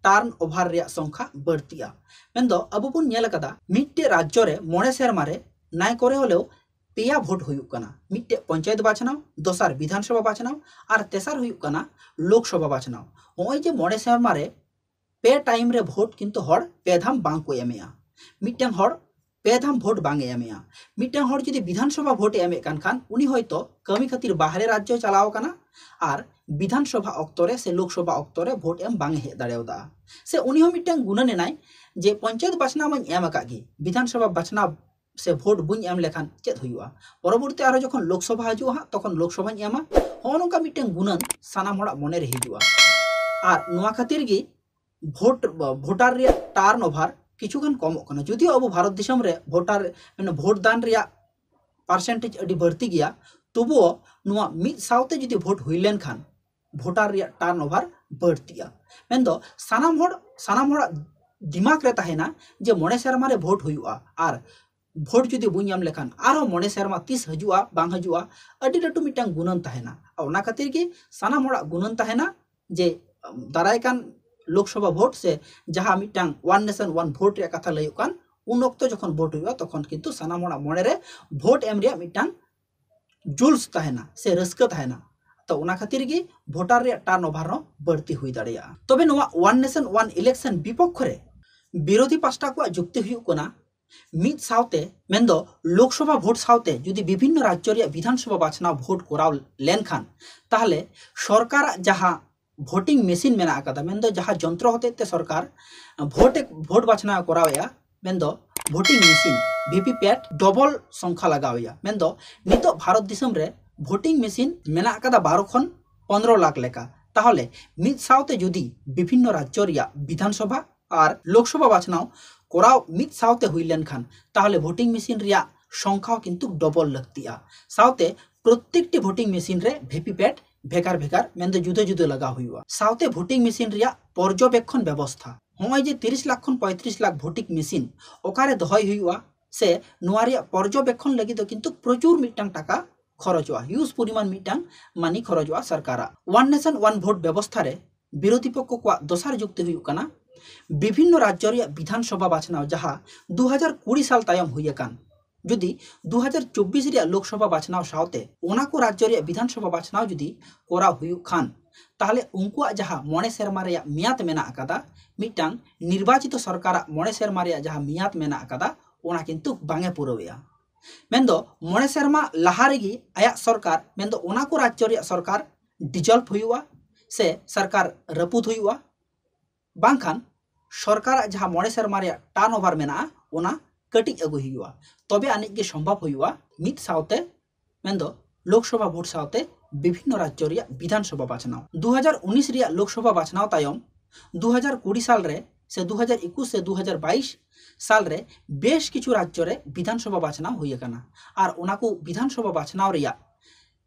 ᱴᱟᱨᱱ ᱳᱵᱷᱟᱨ ᱨᱮᱭᱟᱜ ᱥᱚᱝᱠᱷᱟ ᱵᱟᱹᱲᱛᱤᱜᱼᱟ᱾ ᱢᱮᱱᱫᱚ ᱟᱵᱚ ᱵᱚᱱ ᱧᱮᱞ ᱟᱠᱟᱫᱟ ᱢᱤᱫᱴᱮᱡ ᱨᱟᱡᱽᱡᱚ ᱨᱮ ᱢᱚᱬᱮ ᱥᱮᱨᱢᱟ ᱨᱮ ᱱᱟᱭ ᱠᱚᱨᱮ ᱦᱚᱞᱮᱣ ᱯᱮᱭᱟ ᱵᱷᱳᱴ ᱦᱩᱭᱩᱜ ᱠᱟᱱᱟ, ᱢᱤᱫᱴᱮᱡ ᱯᱚᱧᱪᱟᱭᱮᱛ ᱵᱟᱪᱷᱱᱟᱣ, ᱫᱚᱥᱟᱨ ᱵᱤᱫᱷᱟᱱ ᱥᱚᱵᱷᱟ ᱵᱟᱪᱷᱱᱟᱣ, ᱟᱨ ᱛᱮᱥᱟᱨ ᱦᱩᱭᱩᱜ ᱠᱟᱱᱟ ᱞᱳᱠᱥᱚᱵᱷᱟ ᱵᱟᱪᱷᱱᱟᱣ᱾ ᱱᱚᱜᱼᱚᱭ ᱡᱮ ᱢᱚᱬᱮ ᱥᱮᱨᱢᱟ ᱨᱮ ᱯᱮ ᱴᱟᱭᱤᱢ ᱨᱮ ᱵᱷᱳᱴ ᱠᱤᱱᱛᱩ ᱦᱚᱲ ᱯᱮ ᱫᱷᱟᱢ ᱵᱟᱝ ᱠᱚ ᱮᱢᱮᱜᱼᱟ᱾ ᱢᱤᱫᱴᱮᱱ ᱦᱚᱲ ᱯᱮ ᱫᱷᱟᱢ ᱵᱷᱳᱴ ᱵᱟᱝ ᱮ ᱮᱢᱮᱜᱼᱟ᱾ ᱢᱤᱫᱴᱟᱝ ᱦᱚᱲ ᱡᱩᱫᱤ ᱵᱤᱫᱷᱟᱱ ᱥᱚᱵᱷᱟ ᱵᱷᱳᱴ ᱮ ᱮᱢᱮᱫ ᱠᱟᱱ ᱠᱷᱟᱱ, ᱩᱱᱤ ᱦᱚᱭᱛᱳ ᱠᱟᱹᱢᱤ ᱠᱷᱟᱹᱛᱤᱨ ᱵᱟᱦᱨᱮ ᱨᱟᱡᱽᱡᱚ ᱪᱟᱞᱟᱣ ᱟᱠᱟᱱᱟ ᱟᱨ ᱵᱤᱫᱷᱟᱱ ᱥᱚᱵᱷᱟ ᱚᱠᱛᱚ ᱨᱮ ᱥᱮ ᱞᱳᱠ ᱥᱚᱵᱷᱟ ᱚᱠᱛᱚ ᱨᱮ ᱵᱷᱳᱴ ᱮᱢ ᱵᱟᱝ ᱮ ᱦᱮᱡ ᱫᱟᱲᱮᱭᱟᱫᱟ᱾ ᱥᱮ ᱩᱱᱤ ᱦᱚᱸ ᱢᱤᱫᱴᱟᱝ ᱜᱩᱱᱟᱹᱱ ᱮᱱᱟᱭ ᱡᱮ ᱯᱚᱧᱪᱟᱭᱮᱛ ᱵᱟᱪᱷᱱᱟᱣ ᱢᱟᱧ ᱮᱢ ᱟᱠᱟᱫ ᱜᱮ, ᱵᱤᱫᱷᱟᱱ ᱥᱚᱵᱷᱟ ᱵᱟᱪᱷᱱᱟᱣ ᱥᱮ ᱵᱷᱳᱴ ᱵᱟᱹᱧ ᱮᱢ ᱞᱮᱠᱷᱟᱱ ᱪᱮᱫ ᱦᱩᱭᱩᱜᱼᱟ? ᱯᱚᱨᱚᱵᱚᱨᱛᱤ ᱟᱨᱦᱚᱸ ᱡᱚᱠᱷᱚᱱ ᱞᱳᱠ ᱥᱚᱵᱷᱟ ᱦᱤᱡᱩᱜᱼᱟ ᱦᱟᱸᱜ, ᱛᱚᱠᱷᱚᱱ ᱞᱳᱠ ᱥᱚᱵᱷᱟᱧ ᱮᱢᱟ᱾ ᱦᱚᱸᱜᱼᱚ ᱱᱚᱝᱠᱟ ᱢᱤᱫᱴᱟᱝ ᱜᱩᱱᱟᱹᱱ ᱥᱟᱱᱟᱢ ᱦᱚᱲᱟᱜ ᱢᱚᱱᱮ ᱨᱮ ᱦᱤᱡᱩᱜᱼᱟ᱾ ᱟᱨ ᱱᱚᱣᱟ ᱠᱷᱟᱹᱛᱤᱨ ᱜᱮ ᱵᱷᱳᱴ, ᱵᱷᱳᱴᱟᱨ ᱨᱮᱭᱟᱜ ᱴᱟᱨᱱ ᱳᱵᱷᱟᱨ ᱠᱤᱪᱷᱩ ᱜᱟᱱ ᱠᱚᱢᱚᱜ ᱠᱟᱱᱟ᱾ ᱡᱩᱫᱤᱭᱳ ᱟᱵᱚ ᱵᱷᱟᱨᱚᱛ ᱫᱤᱥᱚᱢ ᱨᱮ ᱵᱷᱳᱴᱟᱨ, ᱢᱟᱱᱮ ᱵᱷᱳᱴ ᱫᱟᱱ ᱨᱮᱭᱟᱜ ᱯᱟᱨᱥᱮᱱᱴᱮᱡᱽ ᱟᱹᱰᱤ ᱵᱟᱹᱲᱛᱤ ᱜᱮᱭᱟ, ᱛᱚᱵᱩᱣᱳ ᱱᱚᱣᱟ ᱢᱤᱫ ᱥᱟᱶᱛᱮ ᱡᱩᱫᱤ ᱵᱷᱳᱴ ᱦᱩᱭ ᱞᱮᱱᱠᱷᱟᱱ ᱵᱷᱳᱴᱟᱨ ᱨᱮᱭᱟᱜ ᱴᱟᱨᱱ ᱳᱵᱷᱟᱨ ᱵᱟᱹᱲᱛᱤᱜᱼᱟ᱾ ᱢᱮᱱᱫᱚ ᱥᱟᱱᱟᱢ ᱦᱚᱲ, ᱥᱟᱱᱟᱢ ᱦᱚᱲᱟᱜ ᱫᱤᱢᱟᱜᱽ ᱨᱮ ᱛᱟᱦᱮᱱᱟ ᱡᱮ ᱢᱚᱬᱮ ᱥᱮᱨᱢᱟ ᱨᱮ ᱵᱷᱳᱴ ᱦᱩᱭᱩᱜᱼᱟ, ᱟᱨ ᱵᱷᱳᱴ ᱡᱩᱫᱤ ᱵᱟᱹᱧ ᱧᱟᱢ ᱞᱮᱠᱷᱟᱱ ᱟᱨᱦᱚᱸ ᱢᱚᱬᱮ ᱥᱮᱨᱢᱟ ᱛᱤᱥ ᱦᱤᱡᱩᱜᱼᱟ ᱵᱟᱝ ᱦᱤᱡᱩᱜᱼᱟ, ᱟᱹᱰᱤ ᱞᱟᱹᱴᱩ ᱢᱤᱫᱴᱟᱝ ᱜᱩᱱᱟᱹᱱ ᱛᱟᱦᱮᱱᱟ᱾ ᱟᱨ ᱚᱱᱟ ᱠᱷᱟᱹᱛᱤᱨ ᱜᱮ ᱥᱟᱱᱟᱢ ᱦᱚᱲᱟᱜ ᱜᱩᱱᱟᱹᱱ ᱛᱟᱦᱮᱱᱟ ᱡᱮ ᱫᱟᱨᱟᱭ ᱠᱟᱱ ᱞᱳᱠᱥᱚᱵᱷᱟ ᱵᱷᱳᱴ ᱥᱮ ᱡᱟᱦᱟᱸ ᱢᱤᱫᱴᱟᱝ ᱚᱣᱟᱱ ᱱᱮᱥᱚᱱ ᱚᱣᱟᱱ ᱵᱷᱳᱴ ᱨᱮᱭᱟᱜ ᱠᱟᱛᱷᱟ ᱞᱟᱹᱭᱚᱜ ᱠᱟᱱ, ᱩᱱ ᱚᱠᱛᱚ ᱡᱚᱠᱷᱚᱱ ᱵᱷᱳᱴ ᱦᱩᱭᱩᱜᱼᱟ, ᱛᱚᱠᱷᱚᱱ ᱠᱤᱱᱛᱩ ᱥᱟᱱᱟᱢ ᱦᱚᱲᱟᱜ ᱢᱚᱱᱮᱨᱮ ᱵᱷᱳᱴ ᱮᱢ ᱨᱮᱭᱟᱜ ᱢᱤᱫᱴᱟᱝ ᱡᱩᱞᱥ ᱛᱟᱦᱮᱱᱟ ᱥᱮ ᱨᱟᱹᱥᱠᱟᱹ ᱛᱟᱦᱮᱱᱟ᱾ ᱛᱚ ᱚᱱᱟ ᱠᱷᱟᱹᱛᱤᱨ ᱜᱮ ᱵᱷᱳᱴᱟᱨ ᱨᱮᱭᱟᱜ ᱴᱟᱨᱱ ᱳᱵᱷᱟᱨ ᱦᱚᱸ ᱵᱟᱹᱲᱛᱤ ᱦᱩᱭ ᱫᱟᱲᱮᱭᱟᱜᱼᱟ᱾ ᱛᱚᱵᱮ ᱱᱚᱣᱟ ᱚᱣᱟᱱ ᱱᱮᱥᱚᱱ ᱚᱣᱟᱱ ᱤᱞᱮᱠᱥᱚᱱ ᱵᱤᱯᱚᱠᱠᱷᱚ ᱨᱮ ᱵᱤᱨᱳᱫᱷᱤ ᱯᱟᱥᱴᱟ ᱠᱚᱣᱟᱜ ᱡᱩᱠᱛᱤ ᱦᱩᱭᱩᱜ ᱠᱟᱱᱟ, ᱢᱤᱫ ᱥᱟᱶᱛᱮ, ᱢᱮᱱᱫᱚ ᱞᱳᱠᱥᱚᱵᱷᱟ ᱵᱷᱳᱴ ᱥᱟᱶᱛᱮ ᱡᱩᱫᱤ ᱵᱤᱵᱷᱤᱱᱱᱚ ᱨᱟᱡᱽᱡᱚ ᱨᱮᱭᱟᱜ ᱵᱤᱫᱷᱟᱱᱥᱚᱵᱷᱟ ᱵᱟᱪᱷᱱᱟᱣ ᱵᱷᱳᱴ ᱠᱚᱨᱟᱣ ᱞᱮᱱᱠᱷᱟᱱ, ᱛᱟᱦᱚᱞᱮ ᱥᱚᱨᱠᱟᱨᱟᱜ ᱡᱟᱦᱟᱸ ᱵᱷᱳᱴᱤᱝ ᱢᱮᱥᱤᱱ ᱢᱮᱱᱟᱜ ᱟᱠᱟᱫᱟ, ᱢᱮᱱᱫᱚ ᱡᱟᱦᱟᱸ ᱡᱚᱱᱛᱨᱚ ᱦᱚᱛᱮᱡ ᱛᱮ ᱥᱚᱨᱠᱟᱨ ᱵᱷᱳᱴ ᱮ, ᱵᱷᱳᱴ ᱵᱟᱪᱷᱱᱟᱣ ᱮ ᱠᱚᱨᱟᱣᱮᱫᱼᱟ, ᱢᱮᱱᱫᱚ ᱵᱷᱳᱴᱤᱝ ᱢᱮᱥᱤᱱ, ᱵᱷᱤᱯᱤᱯᱮᱴ ᱰᱚᱵᱚᱞ ᱥᱚᱝᱠᱷᱟ ᱞᱟᱜᱟᱣ ᱮᱭᱟ᱾ ᱢᱮᱱᱫᱚ ᱱᱤᱛᱚᱜ ᱵᱷᱟᱨᱚᱛ ᱫᱤᱥᱚᱢ ᱨᱮ ᱵᱷᱳᱴᱤᱝ ᱢᱮᱥᱤᱱ ᱢᱮᱱᱟᱜ ᱟᱠᱟᱫᱟ ᱵᱟᱨᱚ ᱠᱷᱚᱱ ᱯᱚᱱᱨᱚ ᱞᱟᱠᱷ ᱞᱮᱠᱟ᱾ ᱛᱟᱦᱚᱞᱮ ᱢᱤᱫ ᱥᱟᱶᱛᱮ ᱡᱩᱫᱤ ᱵᱤᱵᱷᱤᱱᱱᱚ ᱨᱟᱡᱽᱡᱚ ᱨᱮᱭᱟᱜ ᱵᱤᱫᱷᱟᱱᱥᱚᱵᱷᱟ ᱟᱨ ᱞᱳᱠᱥᱚᱵᱷᱟ ᱵᱟᱪᱷᱱᱟᱣ ᱠᱚᱨᱟᱣ ᱢᱤᱫ ᱥᱟᱶᱛᱮ ᱦᱩᱭ ᱞᱮᱱᱠᱷᱟᱱ, ᱛᱟᱦᱚᱞᱮ ᱵᱷᱳᱴᱤᱝ ᱢᱮᱥᱤᱱ ᱨᱮᱭᱟᱜ ᱥᱚᱝᱠᱷᱟ ᱦᱚᱸ ᱠᱤᱱᱛᱩ ᱰᱚᱵᱚᱞ ᱞᱟᱹᱠᱛᱤᱜᱼᱟ᱾ ᱥᱟᱶᱛᱮ ᱯᱨᱚᱛᱮᱠᱴᱤ ᱵᱷᱳᱴᱤᱝ ᱢᱮᱥᱤᱱ ᱨᱮ ᱵᱷᱤᱯᱤᱯᱮᱴ ᱵᱷᱮᱜᱟᱨ ᱵᱷᱮᱜᱟᱨ, ᱢᱮᱱᱫᱚ ᱡᱩᱫᱟᱹ ᱡᱩᱫᱟᱹ ᱞᱟᱜᱟᱣ ᱦᱩᱭᱩᱜᱼᱟ᱾ ᱥᱟᱶᱛᱮ ᱵᱷᱳᱴᱤᱝ ᱢᱮᱥᱤᱱ ᱨᱮᱭᱟᱜ ᱯᱚᱨᱡᱚᱵᱮᱠᱠᱷᱚᱱ ᱵᱮᱵᱚᱥᱛᱷᱟ, ᱱᱚᱜᱼᱚᱭ ᱡᱮ ᱛᱤᱨᱤᱥ ᱞᱟᱠᱷ ᱠᱷᱚᱱ ᱯᱚᱸᱭᱛᱨᱤᱥ ᱞᱟᱠᱷ ᱵᱷᱳᱴᱤᱝ ᱢᱮᱥᱤᱱ ᱚᱠᱟᱨᱮ ᱫᱚᱦᱚᱭ ᱦᱩᱭᱩᱜᱼᱟ, ᱥᱮ ᱱᱚᱣᱟ ᱨᱮᱭᱟᱜ ᱯᱚᱨᱡᱚᱵᱮᱠᱠᱷᱚᱱ ᱞᱟᱹᱜᱤᱫ ᱫᱚ ᱠᱤᱱᱛᱩ ᱯᱨᱚᱪᱩᱨ ᱢᱤᱫᱴᱟᱝ ᱴᱟᱠᱟ ᱠᱷᱚᱨᱚᱪᱚᱜᱼᱟ, ᱦᱤᱭᱩᱡᱽ ᱯᱚᱨᱤᱢᱟᱱ ᱢᱤᱫᱴᱟᱝ ᱢᱟᱱᱤ ᱠᱷᱚᱨᱚᱪᱚᱜᱼᱟ ᱥᱚᱨᱠᱟᱨᱟᱜ᱾ ᱚᱣᱟᱱ ᱱᱮᱥᱚᱱ ᱚᱣᱟᱱ ᱵᱷᱳᱴ ᱵᱮᱵᱚᱥᱛᱷᱟ ᱨᱮ ᱵᱤᱨᱳᱫᱷᱤ ᱯᱚᱠᱠᱷᱚ ᱠᱚᱣᱟᱜ ᱫᱚᱥᱟᱨ ᱡᱩᱠᱛᱤ ᱦᱩᱭᱩᱜ ᱠᱟᱱᱟ, ᱵᱤᱵᱷᱤᱱᱱᱚ ᱨᱟᱡᱽᱡᱚ ᱨᱮᱭᱟᱜ ᱵᱤᱫᱷᱟᱱ ᱥᱚᱵᱷᱟ ᱵᱟᱪᱷᱱᱟᱣ ᱡᱟᱦᱟᱸ ᱫᱩ ᱦᱟᱡᱟᱨ ᱠᱩᱲᱤ ᱥᱟᱞ ᱛᱟᱭᱚᱢ ᱦᱩᱭ ᱟᱠᱟᱱ, ᱡᱩᱫᱤ ᱫᱩ ᱦᱟᱡᱟᱨ ᱪᱚᱵᱵᱤᱥ ᱨᱮᱭᱟᱜ ᱞᱳᱠᱥᱚᱵᱷᱟ ᱵᱟᱪᱷᱱᱟᱣ ᱥᱟᱶᱛᱮ ᱚᱱᱟ ᱠᱚ ᱨᱟᱡᱽᱡᱚ ᱨᱮᱭᱟᱜ ᱵᱤᱫᱷᱟᱱ ᱥᱚᱵᱷᱟ ᱵᱟᱪᱷᱱᱟᱣ ᱡᱩᱫᱤ ᱠᱚᱨᱟᱣ ᱦᱩᱭᱩᱜ ᱠᱷᱟᱱ, ᱛᱟᱦᱚᱞᱮ ᱩᱱᱠᱩᱣᱟᱜ ᱡᱟᱦᱟᱸ ᱢᱚᱬᱮ ᱥᱮᱨᱢᱟ ᱨᱮᱭᱟᱜ ᱢᱮᱭᱟᱫ ᱢᱮᱱᱟᱜ ᱟᱠᱟᱫᱟ, ᱢᱤᱫᱴᱟᱝ ᱱᱤᱨᱵᱟᱪᱤᱛᱚ ᱥᱚᱨᱠᱟᱨᱟᱜ ᱢᱚᱬᱮ ᱥᱮᱨᱢᱟ ᱨᱮᱭᱟᱜ ᱡᱟᱦᱟᱸ ᱢᱮᱭᱟᱫ ᱢᱮᱱᱟᱜ ᱟᱠᱟᱫᱟ, ᱚᱱᱟ ᱠᱤᱱᱛᱩ ᱵᱟᱝ ᱮ ᱯᱩᱨᱟᱹᱣᱮᱜᱼᱟ᱾ ᱢᱮᱱᱫᱚ ᱢᱚᱬᱮ ᱥᱮᱨᱢᱟ ᱞᱟᱦᱟ ᱨᱮᱜᱮ ᱟᱭᱟᱜ ᱥᱚᱨᱠᱟᱨ, ᱢᱮᱱᱫᱚ ᱚᱱᱟ ᱠᱚ ᱨᱟᱡᱽᱡᱚ ᱨᱮᱭᱟᱜ ᱥᱚᱨᱠᱟᱨ dissolve ᱦᱩᱭᱩᱜᱼᱟ ᱥᱮ ᱥᱚᱨᱠᱟᱨ ᱨᱟᱹᱯᱩᱫ ᱦᱩᱭᱩᱜᱼᱟ, ᱵᱟᱝᱠᱷᱟᱱ ᱥᱚᱨᱠᱟᱨᱟᱜ ᱡᱟᱦᱟᱸ ᱢᱚᱬᱮ ᱥᱮᱨᱢᱟ ᱨᱮᱭᱟᱜ turnover ᱢᱮᱱᱟᱜᱼᱟ, ᱚᱱᱟ ᱠᱟᱹᱴᱤᱡ ᱟᱹᱜᱩᱭ ᱦᱩᱭᱩᱜᱼᱟ᱾ ᱛᱚᱵᱮ ᱟᱹᱱᱤᱡ ᱜᱮ ᱥᱚᱢᱵᱷᱚᱵ ᱦᱩᱭᱩᱜᱼᱟ ᱢᱤᱫ ᱥᱟᱶᱛᱮ, ᱢᱮᱱᱫᱚ ᱞᱳᱠᱥᱚᱵᱷᱟ ᱵᱷᱳᱴ ᱥᱟᱶᱛᱮ ᱵᱤᱵᱷᱤᱱᱱᱚ ᱨᱟᱡᱽᱡᱚ ᱨᱮᱭᱟᱜ ᱵᱤᱫᱷᱟᱱ ᱥᱚᱵᱷᱟ ᱵᱟᱪᱷᱱᱟᱣ᱾ ᱫᱩ ᱦᱟᱡᱟᱨ ᱩᱱᱤᱥ ᱨᱮᱭᱟᱜ ᱞᱳᱠᱥᱚᱵᱷᱟ ᱵᱟᱪᱷᱱᱟᱣ ᱛᱟᱭᱚᱢ ᱫᱩ ᱦᱟᱡᱟᱨ ᱠᱩᱲᱤ ᱥᱟᱞ ᱨᱮ ᱥᱮ ᱫᱩ ᱦᱟᱡᱟᱨ ᱮᱠᱩᱥ ᱥᱮ ᱫᱩ ᱦᱟᱡᱟᱨ ᱵᱟᱭᱤᱥ ᱥᱟᱞ ᱨᱮ ᱵᱮᱥ ᱠᱤᱪᱷᱩ ᱨᱟᱡᱽᱡᱚ ᱨᱮ ᱵᱤᱫᱷᱟᱱ ᱥᱚᱵᱷᱟ ᱵᱟᱪᱷᱱᱟᱣ ᱦᱩᱭ ᱟᱠᱟᱱᱟ᱾ ᱟᱨ ᱚᱱᱟ ᱠᱚ ᱵᱤᱫᱷᱟᱱ ᱥᱚᱵᱷᱟ ᱵᱟᱪᱷᱱᱟᱣ ᱨᱮᱭᱟᱜ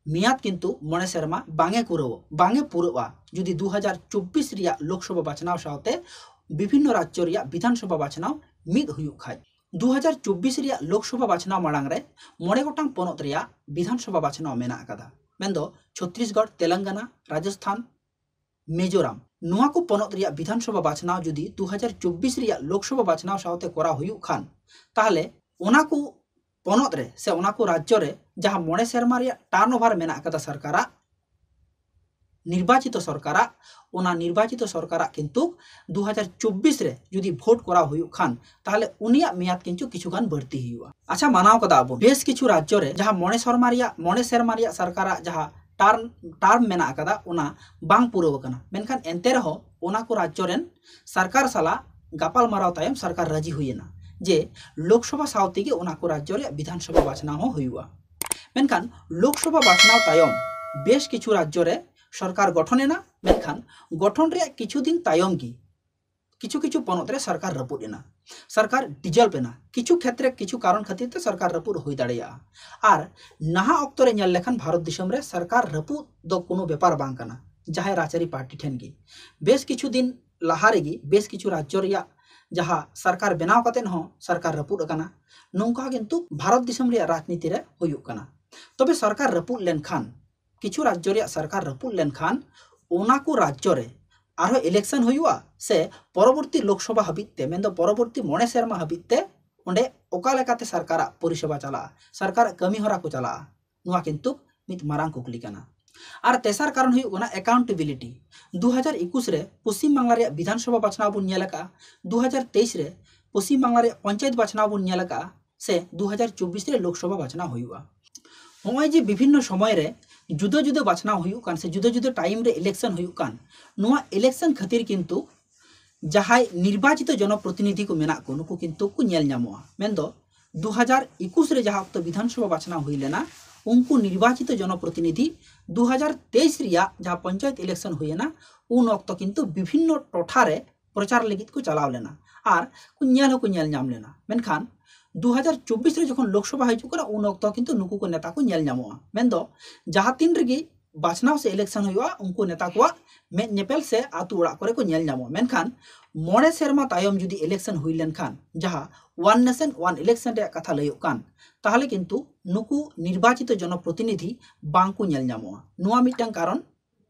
ᱢᱮᱭᱟᱫ ᱠᱤᱱᱛᱩ ᱢᱚᱬᱮ ᱥᱮᱨᱢᱟ ᱵᱟᱝ ᱮ ᱠᱩᱨᱟᱹᱣ, ᱵᱟᱝ ᱮ ᱯᱩᱨᱟᱹᱜᱼᱟ᱾ ᱡᱩᱫᱤ ᱫᱩ ᱦᱟᱡᱟᱨ ᱪᱚᱵᱵᱤᱥ ᱨᱮᱭᱟᱜ ᱞᱳᱠᱥᱚᱵᱷᱟ ᱵᱟᱪᱷᱱᱟᱣ ᱥᱟᱶᱛᱮ ᱵᱤᱵᱷᱤᱱᱱᱚ ᱨᱟᱡᱽᱡᱚ ᱨᱮᱭᱟᱜ ᱵᱤᱫᱷᱟᱱ ᱥᱚᱵᱷᱟ ᱵᱟᱪᱷᱱᱟᱣ ᱢᱤᱫ ᱦᱩᱭᱩᱜ ᱠᱷᱟᱡ᱾ ᱫᱩ ᱦᱟᱡᱟᱨ ᱪᱚᱵᱵᱤᱥ ᱨᱮᱭᱟᱜ ᱞᱳᱠᱥᱚᱵᱷᱟ ᱵᱟᱪᱷᱱᱟᱣ ᱢᱟᱲᱟᱝ ᱨᱮ ᱢᱚᱬᱮ ᱜᱚᱴᱟᱝ ᱯᱚᱱᱚᱛ ᱨᱮᱭᱟᱜ ᱵᱤᱫᱷᱟᱱ ᱥᱚᱵᱷᱟ ᱵᱟᱪᱷᱱᱟᱣ ᱢᱮᱱᱟᱜ ᱟᱠᱟᱫᱟ, ᱢᱮᱱᱫᱚ ᱪᱷᱚᱛᱨᱤᱥᱜᱚᱲ, ᱛᱮᱞᱮᱝᱜᱟᱱᱟ, ᱨᱟᱡᱚᱥᱛᱷᱟᱱ, ᱢᱤᱡᱳᱨᱟᱢ᱾ ᱱᱚᱣᱟ ᱠᱚ ᱯᱚᱱᱚᱛ ᱨᱮᱭᱟᱜ ᱵᱤᱫᱷᱟᱱ ᱥᱚᱵᱷᱟ ᱵᱟᱪᱷᱱᱟᱣ ᱡᱩᱫᱤ ᱫᱩ ᱦᱟᱡᱟᱨ ᱪᱚᱵᱵᱤᱥ ᱨᱮᱭᱟᱜ ᱞᱳᱠᱥᱚᱵᱷᱟ ᱵᱟᱪᱷᱱᱟᱣ ᱥᱟᱶᱛᱮ ᱠᱚᱨᱟᱣ ᱦᱩᱭᱩᱜ ᱠᱷᱟᱱ, ᱛᱟᱦᱞᱮ ᱚᱱᱟ ᱠᱚ ᱯᱚᱱᱚᱛ ᱨᱮ ᱥᱮ ᱚᱱᱟ ᱠᱚ ᱨᱟᱡᱽᱡᱚ ᱨᱮ ᱡᱟᱦᱟᱸ ᱢᱚᱬᱮ ᱥᱮᱨᱢᱟ ᱨᱮᱭᱟᱜ turnover ᱢᱮᱱᱟᱜ ᱟᱠᱟᱫᱟ ᱥᱚᱨᱠᱟᱨᱟᱜ, ᱱᱤᱨᱵᱟᱪᱤᱛᱚ ᱥᱚᱨᱠᱟᱨᱟᱜ, ᱚᱱᱟ ᱱᱤᱨᱵᱟᱪᱤᱛᱚ ᱥᱚᱨᱠᱟᱨᱟᱜ ᱠᱤᱱᱛᱩ ᱫᱩ ᱦᱟᱡᱟᱨ ᱪᱚᱵᱵᱤᱥ ᱨᱮ ᱡᱩᱫᱤ ᱵᱷᱳᱴ ᱠᱚᱨᱟᱣ ᱦᱩᱭᱩᱜ ᱠᱷᱟᱱ, ᱛᱟᱦᱞᱮ ᱩᱱᱤᱭᱟᱜ ᱢᱮᱭᱟᱫ ᱠᱤᱱᱛᱩ ᱠᱤᱪᱷᱩ ᱜᱟᱱ ᱵᱟᱹᱲᱛᱤ ᱦᱩᱭᱩᱜᱼᱟ᱾ ᱟᱪᱪᱷᱟ, ᱢᱟᱱᱟᱣ ᱠᱟᱫᱟ ᱵᱚᱱ ᱵᱮᱥ ᱠᱤᱪᱷᱩ ᱨᱟᱡᱽᱡᱚ ᱨᱮ ᱡᱟᱦᱟᱸ ᱢᱚᱬᱮ ᱥᱮᱨᱢᱟ ᱨᱮᱭᱟᱜ, ᱢᱚᱬᱮ ᱥᱮᱨᱢᱟ ᱨᱮᱭᱟᱜ ᱥᱚᱨᱠᱟᱨᱟᱜ ᱡᱟᱦᱟᱸ term, term ᱢᱮᱱᱟᱜ ᱟᱠᱟᱫᱟ, ᱚᱱᱟ ᱵᱟᱝ ᱯᱩᱨᱟᱹᱣ ᱟᱠᱟᱱᱟ᱾ ᱢᱮᱱᱠᱷᱟᱱ ᱮᱱᱛᱮ ᱨᱮᱦᱚᱸ ᱚᱱᱟ ᱠᱚ ᱨᱟᱡᱽᱡᱚ ᱨᱮᱱ ᱥᱚᱨᱠᱟᱨ ᱥᱟᱞᱟᱜ ᱜᱟᱯᱟᱞ ᱢᱟᱨᱟᱣ ᱛᱟᱭᱚᱢ ᱥᱚᱨᱠᱟᱨ ᱨᱟᱹᱡᱤ ᱦᱩᱭᱮᱱᱟ ᱡᱮ ᱞᱳᱠᱥᱚᱵᱷᱟ ᱥᱟᱶ ᱛᱮᱜᱮ ᱚᱱᱟ ᱠᱚ ᱨᱟᱡᱽᱡᱚ ᱨᱮᱭᱟᱜ ᱵᱤᱫᱷᱟᱱ ᱥᱚᱵᱷᱟ ᱵᱟᱪᱷᱱᱟᱣ ᱦᱚᱸ ᱦᱩᱭᱩᱜᱼᱟ᱾ ᱢᱮᱱᱠᱷᱟᱱ ᱞᱳᱠᱥᱚᱵᱷᱟ ᱵᱟᱪᱷᱱᱟᱣ ᱛᱟᱭᱚᱢ ᱵᱮᱥ ᱠᱤᱪᱷᱩ ᱨᱟᱡᱽᱡᱚ ᱨᱮ ᱥᱚᱨᱠᱟᱨ ᱜᱚᱴᱷᱚᱱ ᱮᱱᱟ, ᱢᱮᱱᱠᱷᱟᱱ ᱜᱚᱴᱷᱚᱱ ᱨᱮᱭᱟᱜ ᱠᱤᱪᱷᱩ ᱫᱤᱱ ᱛᱟᱭᱚᱢ ᱜᱮ ᱠᱤᱪᱷᱩ ᱠᱤᱪᱷᱩ ᱯᱚᱱᱚᱛ ᱨᱮ ᱥᱚᱨᱠᱟᱨ ᱨᱟᱹᱯᱩᱫ ᱮᱱᱟ, ᱥᱚᱨᱠᱟᱨ dissolve ᱮᱱᱟ᱾ ᱠᱤᱪᱷᱩ ᱠᱷᱮᱛᱨᱮ ᱠᱤᱪᱷᱩ ᱠᱟᱨᱚᱱ ᱠᱷᱟᱹᱛᱤᱨ ᱛᱮ ᱥᱚᱨᱠᱟᱨ ᱨᱟᱹᱯᱩᱫ ᱦᱩᱭ ᱫᱟᱲᱮᱭᱟᱜᱼᱟ᱾ ᱟᱨ ᱱᱟᱦᱟᱜ ᱚᱠᱛᱚ ᱨᱮ ᱧᱮᱞ ᱞᱮᱠᱷᱟᱱ ᱵᱷᱟᱨᱚᱛ ᱫᱤᱥᱚᱢ ᱨᱮ ᱥᱚᱨᱠᱟᱨ ᱨᱟᱹᱯᱩᱫ ᱫᱚ ᱠᱳᱱᱳ ᱵᱮᱯᱟᱨ ᱵᱟᱝ ᱠᱟᱱᱟ ᱡᱟᱦᱟᱸᱭ ᱨᱟᱡᱽᱟᱹᱨᱤ ᱯᱟᱨᱴᱤ ᱴᱷᱮᱱ ᱜᱮ᱾ ᱵᱮᱥ ᱠᱤᱪᱷᱩ ᱫᱤᱱ ᱞᱟᱦᱟ ᱨᱮᱜᱮ ᱵᱮᱥ ᱠᱤᱪᱷᱩ ᱨᱟᱡᱽᱡᱚ ᱨᱮᱭᱟᱜ ᱡᱟᱦᱟᱸ ᱥᱚᱨᱠᱟᱨ ᱵᱮᱱᱟᱣ ᱠᱟᱛᱮᱫ ᱦᱚᱸ ᱥᱚᱨᱠᱟᱨ ᱨᱟᱹᱯᱩᱫ ᱟᱠᱟᱱᱟ᱾ ᱱᱚᱝᱠᱟ ᱠᱤᱱᱛᱩ ᱵᱷᱟᱨᱚᱛ ᱫᱤᱥᱚᱢ ᱨᱮᱭᱟᱜ ᱨᱟᱡᱽᱱᱤᱛᱤ ᱨᱮ ᱦᱩᱭᱩᱜ ᱠᱟᱱᱟ᱾ ᱛᱚᱵᱮ ᱥᱚᱨᱠᱟᱨ ᱨᱟᱹᱯᱩᱫ ᱞᱮᱱᱠᱷᱟᱱ, ᱠᱤᱪᱷᱩ ᱨᱟᱡᱽᱡᱚ ᱨᱮᱭᱟᱜ ᱥᱚᱨᱠᱟᱨ ᱨᱟᱹᱯᱩᱫ ᱞᱮᱱᱠᱷᱟᱱ, ᱚᱱᱟ ᱠᱚ ᱨᱟᱡᱽᱡᱚ ᱨᱮ ᱟᱨᱦᱚᱸ election ᱦᱩᱭᱩᱜᱼᱟ ᱥᱮ ᱯᱚᱨᱚᱵᱚᱨᱛᱤ ᱞᱳᱠᱥᱚᱵᱷᱟ ᱦᱟᱹᱵᱤᱡ ᱛᱮ, ᱢᱮᱱᱫᱚ ᱯᱚᱨᱚᱵᱚᱨᱛᱤ ᱢᱚᱬᱮ ᱥᱮᱨᱢᱟ ᱦᱟᱹᱵᱤᱡ ᱛᱮ ᱚᱸᱰᱮ ᱚᱠᱟ ᱞᱮᱠᱟᱛᱮ ᱥᱚᱨᱠᱟᱨᱟᱜ ᱯᱚᱨᱤᱥᱮᱵᱟ ᱪᱟᱞᱟᱜᱼᱟ, ᱥᱚᱨᱠᱟᱨᱟᱜ ᱠᱟᱹᱢᱤ ᱦᱚᱨᱟ ᱠᱚ ᱪᱟᱞᱟᱜᱼᱟ, ᱱᱚᱣᱟ ᱠᱤᱱᱛᱩ ᱢᱤᱫ ᱢᱟᱨᱟᱝ ᱠᱩᱠᱞᱤ ᱠᱟᱱᱟ᱾ ᱟᱨ ᱛᱮᱥᱟᱨ ᱠᱟᱨᱚᱱ ᱦᱩᱭᱩᱜ ᱠᱟᱱᱟ accountability᱾ ᱫᱩ ᱦᱟᱡᱟᱨ ᱮᱠᱩᱥ ᱨᱮ ᱯᱚᱥᱪᱤᱢ ᱵᱟᱝᱞᱟ ᱨᱮᱭᱟᱜ ᱵᱤᱫᱷᱟᱱ ᱥᱚᱵᱷᱟ ᱵᱟᱪᱷᱱᱟᱣ ᱵᱚᱱ ᱧᱮᱞ ᱟᱠᱟᱫᱼᱟ, ᱫᱩ ᱦᱟᱡᱟᱨ ᱛᱮᱭᱤᱥ ᱨᱮ ᱯᱚᱥᱪᱤᱢ ᱵᱟᱝᱞᱟ ᱨᱮᱭᱟᱜ ᱯᱚᱧᱪᱟᱭᱮᱛ ᱵᱟᱪᱷᱱᱟᱣ ᱵᱚᱱ ᱧᱮᱞ ᱟᱠᱟᱫᱼᱟ, ᱥᱮ ᱫᱩ ᱦᱟᱡᱟᱨ ᱪᱚᱵᱵᱤᱥ ᱨᱮ ᱞᱳᱠᱥᱚᱵᱷᱟ ᱵᱟᱪᱷᱱᱟᱣ ᱦᱩᱭᱩᱜᱼᱟ᱾ ᱱᱚᱜᱼᱚᱭ ᱡᱮ ᱵᱤᱵᱷᱤᱱᱱᱚ ᱥᱚᱢᱚᱭ ᱨᱮ ᱡᱩᱫᱟᱹ ᱡᱩᱫᱟᱹ ᱵᱟᱪᱷᱱᱟᱣ ᱦᱩᱭᱩᱜ ᱠᱟᱱ ᱥᱮ ᱡᱩᱫᱟᱹ ᱡᱩᱫᱟᱹ ᱴᱟᱭᱤᱢ ᱨᱮ ᱤᱞᱮᱠᱥᱚᱱ ᱦᱩᱭᱩᱜ ᱠᱟᱱ, ᱱᱚᱣᱟ ᱤᱞᱮᱠᱥᱚᱱ ᱠᱷᱟᱹᱛᱤᱨ ᱠᱤᱱᱛᱩ ᱡᱟᱦᱟᱸᱭ ᱱᱤᱨᱵᱟᱪᱤᱛᱚ ᱡᱚᱱᱚᱯᱨᱚᱛᱤᱱᱤᱫᱷᱤ ᱠᱚ ᱢᱮᱱᱟᱜ ᱠᱚ, ᱱᱩᱠᱩ ᱠᱤᱱᱛᱩ ᱠᱚ ᱧᱮᱞ ᱧᱟᱢᱚᱜᱼᱟ᱾ ᱢᱮᱱᱫᱚ ᱫᱩ ᱦᱟᱡᱟᱨ ᱮᱠᱩᱥ ᱨᱮ ᱡᱟᱦᱟᱸ ᱚᱠᱛᱚ ᱵᱤᱫᱷᱟᱱ ᱥᱚᱵᱷᱟ ᱵᱟᱪᱷᱱᱟᱣ ᱦᱩᱭ ᱞᱮᱱᱟ, ᱩᱱᱠᱩ ᱱᱤᱨᱵᱟᱪᱤᱛᱚ ᱡᱚᱱᱚᱯᱨᱚᱛᱤᱱᱤᱫᱷᱤ ᱫᱩ ᱦᱟᱡᱟᱨ ᱛᱮᱭᱤᱥ ᱨᱮᱭᱟᱜ ᱡᱟᱦᱟᱸ ᱯᱚᱧᱪᱟᱭᱮᱛ ᱤᱞᱮᱠᱥᱚᱱ ᱦᱩᱭ ᱮᱱᱟ, ᱩᱱ ᱚᱠᱛᱚ ᱠᱤᱱᱛᱩ ᱵᱤᱵᱷᱤᱱᱱᱚ ᱴᱚᱴᱷᱟ ᱨᱮ ᱯᱨᱚᱪᱟᱨ ᱞᱟᱹᱜᱤᱫ ᱠᱚ ᱪᱟᱞᱟᱣ ᱞᱮᱱᱟ ᱟᱨ ᱠᱚ ᱧᱮᱞ ᱦᱚᱸᱠᱚ ᱧᱮᱞ ᱧᱟᱢ ᱞᱮᱱᱟ᱾ ᱢᱮᱱᱠᱷᱟᱱ ᱫᱩ ᱦᱟᱡᱟᱨ ᱪᱚᱵᱵᱤᱥ ᱨᱮ ᱡᱚᱠᱷᱚᱱ ᱞᱳᱠᱥᱚᱵᱷᱟ ᱦᱤᱡᱩᱜ ᱠᱟᱱᱟ, ᱩᱱ ᱚᱠᱛᱚ ᱠᱤᱱᱛᱩ ᱱᱩᱠᱩ ᱠᱚ ᱱᱮᱛᱟ ᱠᱚ ᱧᱮᱞ ᱧᱟᱢᱚᱜᱼᱟ᱾ ᱢᱮᱱᱫᱚ ᱡᱟᱦᱟᱸ ᱛᱤᱱ ᱨᱮᱜᱮ ᱵᱟᱪᱷᱱᱟᱣ ᱥᱮ ᱤᱞᱮᱠᱥᱚᱱ ᱦᱩᱭᱩᱜᱼᱟ, ᱩᱱᱠᱩ ᱱᱮᱛᱟ ᱠᱚᱣᱟᱜ ᱢᱮᱫ ᱧᱮᱯᱮᱞ ᱥᱮ ᱟᱹᱛᱩ ᱚᱲᱟᱜ ᱠᱚᱨᱮ ᱠᱚ ᱧᱮᱞ ᱧᱟᱢᱚᱜᱼᱟ᱾ ᱢᱮᱱᱠᱷᱟᱱ ᱢᱚᱬᱮ ᱥᱮᱨᱢᱟ ᱛᱟᱭᱚᱢ ᱡᱩᱫᱤ ᱤᱞᱮᱠᱥᱚᱱ ᱦᱩᱭ ᱞᱮᱱᱠᱷᱟᱱ, ᱡᱟᱦᱟᱸ ᱳᱣᱟᱱ ᱱᱮᱥᱚᱱ ᱳᱣᱟᱱ ᱤᱞᱮᱠᱥᱚᱱ ᱨᱮᱭᱟᱜ ᱠᱟᱛᱷᱟ ᱞᱟᱹᱭᱚᱜ ᱠᱟᱱ, ᱛᱟᱦᱚᱞᱮ ᱠᱤᱱᱛᱩ ᱱᱩᱠᱩ ᱱᱤᱨᱵᱟᱪᱤᱛᱚ ᱡᱚᱱᱚᱯᱨᱚᱛᱤᱱᱤᱫᱷᱤ ᱵᱟᱝ ᱠᱚ ᱧᱮᱞ ᱧᱟᱢᱚᱜᱼᱟ᱾ ᱱᱚᱣᱟ ᱢᱤᱫᱴᱟᱝ ᱠᱟᱨᱚᱱ,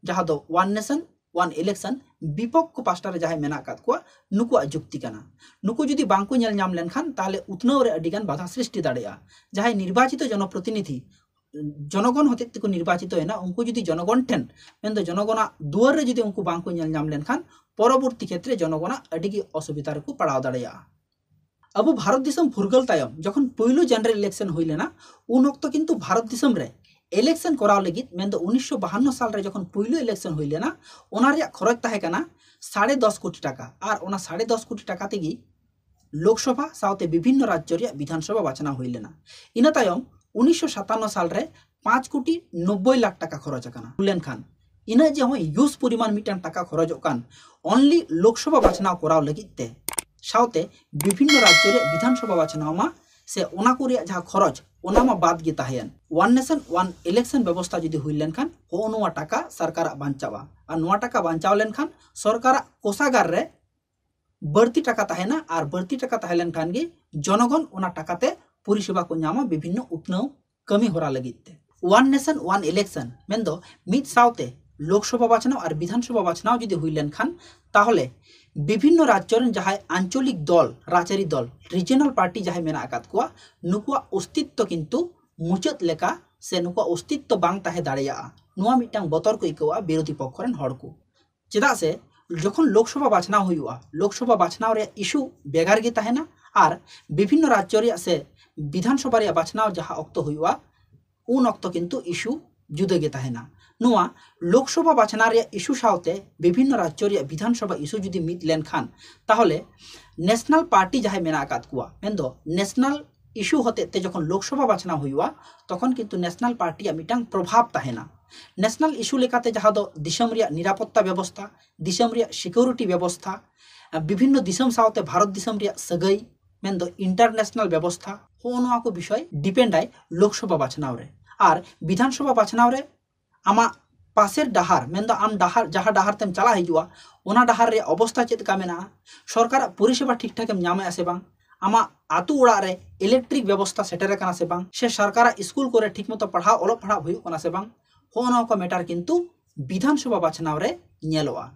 ᱡᱟᱦᱟᱸ ᱫᱚ ᱳᱣᱟᱱ ᱱᱮᱥᱚᱱ ᱳᱣᱟᱱ ᱤᱞᱮᱠᱥᱚᱱ ᱵᱤᱯᱚᱠᱠᱷᱚ ᱯᱟᱥᱴᱟ ᱨᱮ ᱡᱟᱦᱟᱸᱭ ᱢᱮᱱᱟᱜ ᱟᱠᱟᱫ ᱠᱚᱣᱟ, ᱱᱩᱠᱩᱣᱟᱜ ᱡᱩᱠᱛᱤ ᱠᱟᱱᱟ᱾ ᱱᱩᱠᱩ ᱡᱩᱫᱤ ᱵᱟᱝ ᱠᱚ ᱧᱮᱞ ᱧᱟᱢ ᱞᱮᱱᱠᱷᱟᱱ, ᱛᱟᱦᱚᱞᱮ ᱩᱛᱱᱟᱹᱣ ᱨᱮ ᱟᱹᱰᱤ ᱜᱟᱱ ᱵᱟᱫᱷᱟ ᱥᱨᱤᱥᱴᱤ ᱫᱟᱲᱮᱭᱟᱜᱼᱟ᱾ ᱡᱟᱦᱟᱸᱭ ᱱᱤᱨᱵᱟᱪᱤᱛᱚ ᱡᱚᱱᱚᱯᱨᱚᱛᱤᱱᱤᱫᱷᱤ ᱡᱚᱱᱚᱜᱚᱱ ᱦᱚᱛᱮᱡ ᱛᱮᱠᱚ ᱱᱤᱨᱵᱟᱪᱤᱛᱚᱭᱮᱱᱟ, ᱩᱱᱠᱩ ᱡᱩᱫᱤ ᱡᱚᱱᱚᱜᱚᱱ ᱴᱷᱮᱱ, ᱢᱮᱱᱫᱚ ᱡᱚᱱᱚᱜᱚᱱᱟᱜ ᱫᱩᱣᱟᱹᱨ ᱨᱮ ᱡᱩᱫᱤ ᱩᱱᱠᱩ ᱵᱟᱝ ᱠᱚ ᱧᱮᱞ ᱧᱟᱢ ᱞᱮᱱᱠᱷᱟᱱ, ᱯᱚᱨᱚᱵᱚᱨᱛᱤ ᱠᱷᱮᱛᱨᱮ ᱡᱚᱱᱚᱜᱚᱱᱟᱜ ᱟᱹᱰᱤ ᱜᱮ ᱚᱥᱩᱵᱤᱫᱷᱟ ᱨᱮᱠᱚ ᱯᱟᱲᱟᱣ ᱫᱟᱲᱮᱭᱟᱜᱼᱟ᱾ ᱟᱵᱚ ᱵᱷᱟᱨᱚᱛ ᱫᱤᱥᱚᱢ ᱯᱷᱩᱨᱜᱟᱹᱞ ᱛᱟᱭᱚᱢ ᱡᱚᱠᱷᱚᱱ ᱯᱩᱭᱞᱩ ᱡᱮᱱᱟᱨᱮᱞ ᱤᱞᱮᱠᱥᱚᱱ ᱦᱩᱭ ᱞᱮᱱᱟ, ᱩᱱ ᱚᱠᱛᱚ ᱠᱤᱱᱛᱩ ᱵᱷᱟᱨᱚᱛ ᱫᱤᱥᱚᱢ ᱨᱮ ᱤᱞᱮᱠᱥᱚᱱ ᱠᱚᱨᱟᱣ ᱞᱟᱹᱜᱤᱫ, ᱢᱮᱱᱫᱚ ᱩᱱᱤᱥᱥᱚ ᱵᱟᱦᱟᱱᱱᱚ ᱥᱟᱞ ᱨᱮ ᱡᱚᱠᱷᱚᱱ ᱯᱩᱭᱞᱩ ᱤᱞᱮᱠᱥᱚᱱ ᱦᱩᱭ ᱞᱮᱱᱟ, ᱚᱱᱟ ᱨᱮᱭᱟᱜ ᱠᱷᱚᱨᱚᱪ ᱛᱟᱦᱮᱸ ᱠᱟᱱᱟ ᱥᱟᱲᱮ ᱫᱚᱥ ᱠᱳᱴᱤ ᱴᱟᱠᱟ᱾ ᱟᱨ ᱚᱱᱟ ᱥᱟᱲᱮ ᱫᱚᱥ ᱠᱳᱴᱤ ᱴᱟᱠᱟ ᱛᱮᱜᱮ ᱞᱳᱠᱥᱚᱵᱷᱟ ᱥᱟᱶᱛᱮ ᱵᱤᱵᱷᱤᱱᱱᱚ ᱨᱟᱡᱽᱡᱚ ᱨᱮᱭᱟᱜ ᱵᱤᱫᱷᱟᱱ ᱥᱚᱵᱷᱟ ᱵᱟᱪᱷᱱᱟᱣ ᱦᱩᱭ ᱞᱮᱱᱟ᱾ ᱤᱱᱟᱹ ᱛᱟᱭᱚᱢ ᱩᱱᱤᱥᱥᱚ ᱥᱟᱛᱟᱱᱱᱚ ᱥᱟᱞ ᱨᱮ ᱯᱟᱸᱪ ᱠᱳᱴᱤ ᱱᱚᱵᱵᱳᱭ ᱞᱟᱠᱷ ᱴᱟᱠᱟ ᱠᱷᱚᱨᱚᱪ ᱟᱠᱟᱱᱟ᱾ ᱞᱮᱱᱠᱷᱟᱱ ᱤᱱᱟᱹᱜ ᱡᱮ ᱦᱚᱸᱜᱼᱚᱭ ᱦᱤᱭᱩᱡᱽ ᱯᱚᱨᱤᱢᱟᱱ ᱢᱤᱫᱴᱟᱝ ᱴᱟᱠᱟ ᱠᱷᱚᱨᱚᱪᱚᱜ ᱠᱟᱱ only ᱞᱳᱠᱥᱚᱵᱷᱟ ᱵᱟᱪᱷᱱᱟᱣ ᱠᱚᱨᱟᱣ ᱞᱟᱹᱜᱤᱫ ᱛᱮ, ᱥᱟᱶᱛᱮ ᱵᱤᱵᱷᱤᱱᱱᱚ ᱨᱟᱡᱽᱡᱚ ᱨᱮᱭᱟᱜ ᱵᱤᱫᱷᱟᱱ ᱥᱚᱵᱷᱟ ᱵᱟᱪᱷᱱᱟᱣ ᱢᱟ ᱥᱮ ᱚᱱᱟ ᱠᱚ ᱨᱮᱭᱟᱜ ᱡᱟᱦᱟᱸ ᱠᱷᱚᱨᱚᱪ, ᱚᱱᱟ ᱢᱟ ᱵᱟᱫ ᱜᱮ ᱛᱟᱦᱮᱸᱭᱮᱱ᱾ ᱳᱣᱟᱱ ᱱᱮᱥᱚᱱ ᱳᱣᱟᱱ ᱤᱞᱮᱠᱥᱚᱱ ᱵᱮᱵᱚᱥᱛᱷᱟ ᱡᱩᱫᱤ ᱦᱩᱭ ᱞᱮᱱᱠᱷᱟᱱ, ᱦᱚᱸᱜᱼᱚ ᱱᱚᱣᱟ ᱴᱟᱠᱟ ᱥᱚᱨᱠᱟᱨᱟᱜ ᱵᱟᱧᱪᱟᱣᱟ᱾ ᱟᱨ ᱱᱚᱣᱟ ᱴᱟᱠᱟ ᱵᱟᱧᱪᱟᱣ ᱞᱮᱱᱠᱷᱟᱱ ᱥᱚᱨᱠᱟᱨᱟᱜ ᱠᱳᱥᱟᱜᱟᱨ ᱨᱮ ᱵᱟᱹᱲᱛᱤ ᱴᱟᱠᱟ ᱛᱟᱦᱮᱱᱟ, ᱟᱨ ᱵᱟᱹᱲᱛᱤ ᱴᱟᱠᱟ ᱛᱟᱦᱮᱸ ᱞᱮᱱᱠᱷᱟᱱ ᱜᱮ ᱡᱚᱱᱚᱜᱚᱱ ᱚᱱᱟ ᱴᱟᱠᱟ ᱛᱮ ᱯᱚᱨᱤᱥᱮᱵᱟ ᱠᱚ ᱧᱟᱢᱟ ᱵᱤᱵᱷᱤᱱᱱᱚ ᱩᱛᱱᱟᱹᱣ ᱠᱟᱹᱢᱤ ᱦᱚᱨᱟ ᱞᱟᱹᱜᱤᱫ ᱛᱮ᱾ ᱳᱣᱟᱱ ᱱᱮᱥᱚᱱ ᱳᱣᱟᱱ ᱤᱞᱮᱠᱥᱚᱱ, ᱢᱮᱱᱫᱚ ᱢᱤᱫ ᱥᱟᱶᱛᱮ ᱞᱳᱠᱥᱚᱵᱷᱟ ᱵᱟᱪᱷᱱᱟᱣ ᱟᱨ ᱵᱤᱫᱷᱟᱱ ᱥᱚᱵᱷᱟ ᱵᱟᱪᱷᱱᱟᱣ ᱡᱩᱫᱤ ᱦᱩᱭ ᱞᱮᱱᱠᱷᱟᱱ, ᱛᱟᱦᱚᱞᱮ ᱵᱤᱵᱷᱤᱱᱱᱚ ᱨᱟᱡᱽᱡᱚ ᱨᱮᱱ ᱡᱟᱦᱟᱸᱭ ᱟᱧᱪᱚᱞᱤᱠ ᱫᱚᱞ, ᱨᱟᱡᱽᱟᱹᱨᱤ ᱫᱚᱞ, ᱨᱤᱡᱤᱭᱚᱱᱟᱞ ᱯᱟᱨᱴᱤ ᱡᱟᱦᱟᱸᱭ ᱢᱮᱱᱟᱜ ᱟᱠᱟᱫ ᱠᱚᱣᱟ, ᱱᱩᱠᱩᱣᱟᱜ ᱚᱥᱛᱤᱛᱛᱚ ᱠᱤᱱᱛᱩ ᱢᱩᱪᱟᱹᱫ ᱞᱮᱠᱟ ᱥᱮ ᱱᱩᱠᱩᱣᱟᱜ ᱚᱥᱛᱤᱛᱛᱚ ᱵᱟᱝ ᱛᱟᱦᱮᱸ ᱫᱟᱲᱮᱭᱟᱜᱼᱟ᱾ ᱱᱚᱣᱟ ᱢᱤᱫᱴᱟᱝ ᱵᱚᱛᱚᱨ ᱠᱚ ᱟᱹᱭᱠᱟᱹᱣᱟ ᱵᱤᱨᱳᱫᱷᱤ ᱯᱚᱠᱠᱷᱚ ᱨᱮᱱ ᱦᱚᱲ ᱠᱚ᱾ ᱪᱮᱫᱟᱜ ᱥᱮ ᱡᱚᱠᱷᱚᱱ ᱞᱳᱠᱥᱚᱵᱷᱟ ᱵᱟᱪᱷᱱᱟᱣ ᱦᱩᱭᱩᱜᱼᱟ, ᱞᱳᱠᱥᱚᱵᱷᱟ ᱵᱟᱪᱷᱱᱟᱣ ᱨᱮᱭᱟᱜ ᱤᱥᱩ ᱵᱷᱮᱜᱟᱨ ᱜᱮ ᱛᱟᱦᱮᱱᱟ, ᱟᱨ ᱵᱤᱵᱷᱤᱱᱱᱚ ᱨᱟᱡᱽᱡᱚ ᱨᱮᱭᱟᱜ ᱥᱮ ᱵᱤᱫᱷᱟᱱ ᱥᱚᱵᱷᱟ ᱨᱮᱭᱟᱜ ᱵᱟᱪᱷᱱᱟᱣ ᱡᱟᱦᱟᱸ ᱚᱠᱛᱚ ᱦᱩᱭᱩᱜᱼᱟ, ᱩᱱ ᱚᱠᱛᱚ ᱠᱤᱱᱛᱩ ᱤᱥᱩ ᱡᱩᱫᱟᱹ ᱜᱮ ᱛᱟᱦᱮᱱᱟ᱾ ᱱᱚᱣᱟ ᱞᱳᱠᱥᱚᱵᱷᱟ ᱵᱟᱪᱷᱱᱟᱣ ᱨᱮᱭᱟᱜ ᱤᱥᱩ ᱥᱟᱶᱛᱮ ᱵᱤᱵᱷᱤᱱᱱᱚ ᱨᱟᱡᱽᱡᱚ ᱨᱮᱭᱟᱜ ᱵᱤᱫᱷᱟᱱ ᱥᱚᱵᱷᱟ ᱤᱥᱩ ᱡᱩᱫᱤ ᱢᱤᱫ ᱞᱮᱱᱠᱷᱟᱱ, ᱛᱟᱦᱚᱞᱮ ᱱᱮᱥᱱᱟᱞ ᱯᱟᱨᱴᱤ ᱡᱟᱦᱟᱸᱭ ᱢᱮᱱᱟᱜ ᱟᱠᱟᱫ ᱠᱚᱣᱟ, ᱢᱮᱱᱫᱚ ᱱᱮᱥᱱᱟᱞ ᱤᱥᱩ ᱦᱚᱛᱮᱡ ᱛᱮ ᱡᱚᱠᱷᱚᱱ ᱞᱳᱠᱥᱚᱵᱷᱟ ᱵᱟᱪᱷᱱᱟᱣ ᱦᱩᱭᱩᱜᱼᱟ, ᱛᱚᱠᱷᱚᱱ ᱠᱤᱱᱛᱩ ᱱᱮᱥᱱᱟᱞ ᱯᱟᱨᱴᱤᱭᱟᱜ ᱢᱤᱫᱴᱟᱝ ᱯᱨᱚᱵᱷᱟᱵᱽ ᱛᱟᱦᱮᱱᱟ᱾ ᱱᱮᱥᱱᱟᱞ ᱤᱥᱩ ᱞᱮᱠᱟᱛᱮ ᱡᱟᱦᱟᱸ ᱫᱚ ᱫᱤᱥᱚᱢ ᱨᱮᱭᱟᱜ ᱱᱤᱨᱟᱯᱚᱛᱛᱟ ᱵᱮᱵᱚᱥᱛᱷᱟ, ᱫᱤᱥᱚᱢ ᱨᱮᱭᱟᱜ ᱥᱤᱠᱩᱨᱤᱴᱤ ᱵᱮᱵᱚᱥᱛᱷᱟ, ᱵᱤᱵᱷᱤᱱᱱᱚ ᱫᱤᱥᱚᱢ ᱥᱟᱶᱛᱮ ᱵᱷᱟᱨᱚᱛ ᱫᱤᱥᱚᱢ ᱨᱮᱭᱟᱜ ᱥᱟᱹᱜᱟᱹᱭ, ᱢᱮᱱᱫᱚ ᱤᱱᱴᱟᱨᱱᱮᱥᱱᱟᱞ ᱵᱮᱵᱚᱥᱛᱷᱟ, ᱦᱚᱸᱜᱼᱚ ᱱᱚᱣᱟ ᱠᱚ ᱵᱤᱥᱚᱭ ᱰᱤᱯᱮᱱᱰ ᱟᱭ ᱞᱳᱠᱥᱚᱵᱷᱟ ᱵᱟᱪᱷᱱᱟᱣ ᱨᱮ᱾ ᱟᱨ ᱵᱤᱫᱷᱟᱱ ᱥᱚᱵᱷᱟ ᱵᱟᱪᱷᱱᱟᱣ ᱨᱮ ᱟᱢᱟᱜ ᱯᱟᱥᱮᱨ ᱰᱟᱦᱟᱨ, ᱢᱮᱱᱫᱚ ᱟᱢ ᱰᱟᱦᱟᱨ, ᱡᱟᱦᱟᱸ ᱰᱟᱦᱟᱨ ᱛᱮᱢ ᱪᱟᱞᱟᱜ ᱦᱤᱡᱩᱜᱼᱟ, ᱚᱱᱟ ᱰᱟᱦᱟᱨ ᱨᱮᱭᱟᱜ ᱚᱵᱚᱥᱛᱷᱟ ᱪᱮᱫ ᱞᱮᱠᱟ ᱢᱮᱱᱟᱜᱼᱟ, ᱥᱚᱨᱠᱟᱨᱟᱜ ᱯᱚᱨᱤᱥᱮᱵᱟ ᱴᱷᱤᱠ ᱴᱷᱟᱠ ᱮᱢ ᱧᱟᱢᱮᱜᱼᱟ ᱥᱮ ᱵᱟᱝ, ᱟᱢᱟᱜ ᱟᱹᱛᱩ ᱚᱲᱟᱜ ᱨᱮ ᱤᱞᱮᱠᱴᱨᱤᱠ ᱵᱮᱵᱚᱥᱛᱷᱟ ᱥᱮᱴᱮᱨ ᱟᱠᱟᱱᱟ ᱥᱮ ᱵᱟᱝ, ᱥᱮ ᱥᱚᱨᱠᱟᱨᱟᱜ ᱥᱠᱩᱞ ᱠᱚᱨᱮ ᱴᱷᱤᱠ ᱢᱚᱛᱚ ᱯᱟᱲᱦᱟᱣ, ᱚᱞᱚᱜ ᱯᱟᱲᱦᱟᱣ ᱦᱩᱭᱩᱜ ᱠᱟᱱᱟ ᱥᱮ ᱵᱟᱝ, ᱦᱚᱸᱜᱼᱚ ᱱᱚᱣᱟ ᱠᱚ ᱢᱮᱴᱟᱨ ᱠᱤᱱᱛᱩ ᱵᱤᱫᱷᱟᱱ ᱥᱚᱵᱷᱟ ᱵᱟᱪᱷᱱᱟᱣ ᱨᱮ ᱧᱮᱞᱚᱜᱼᱟ᱾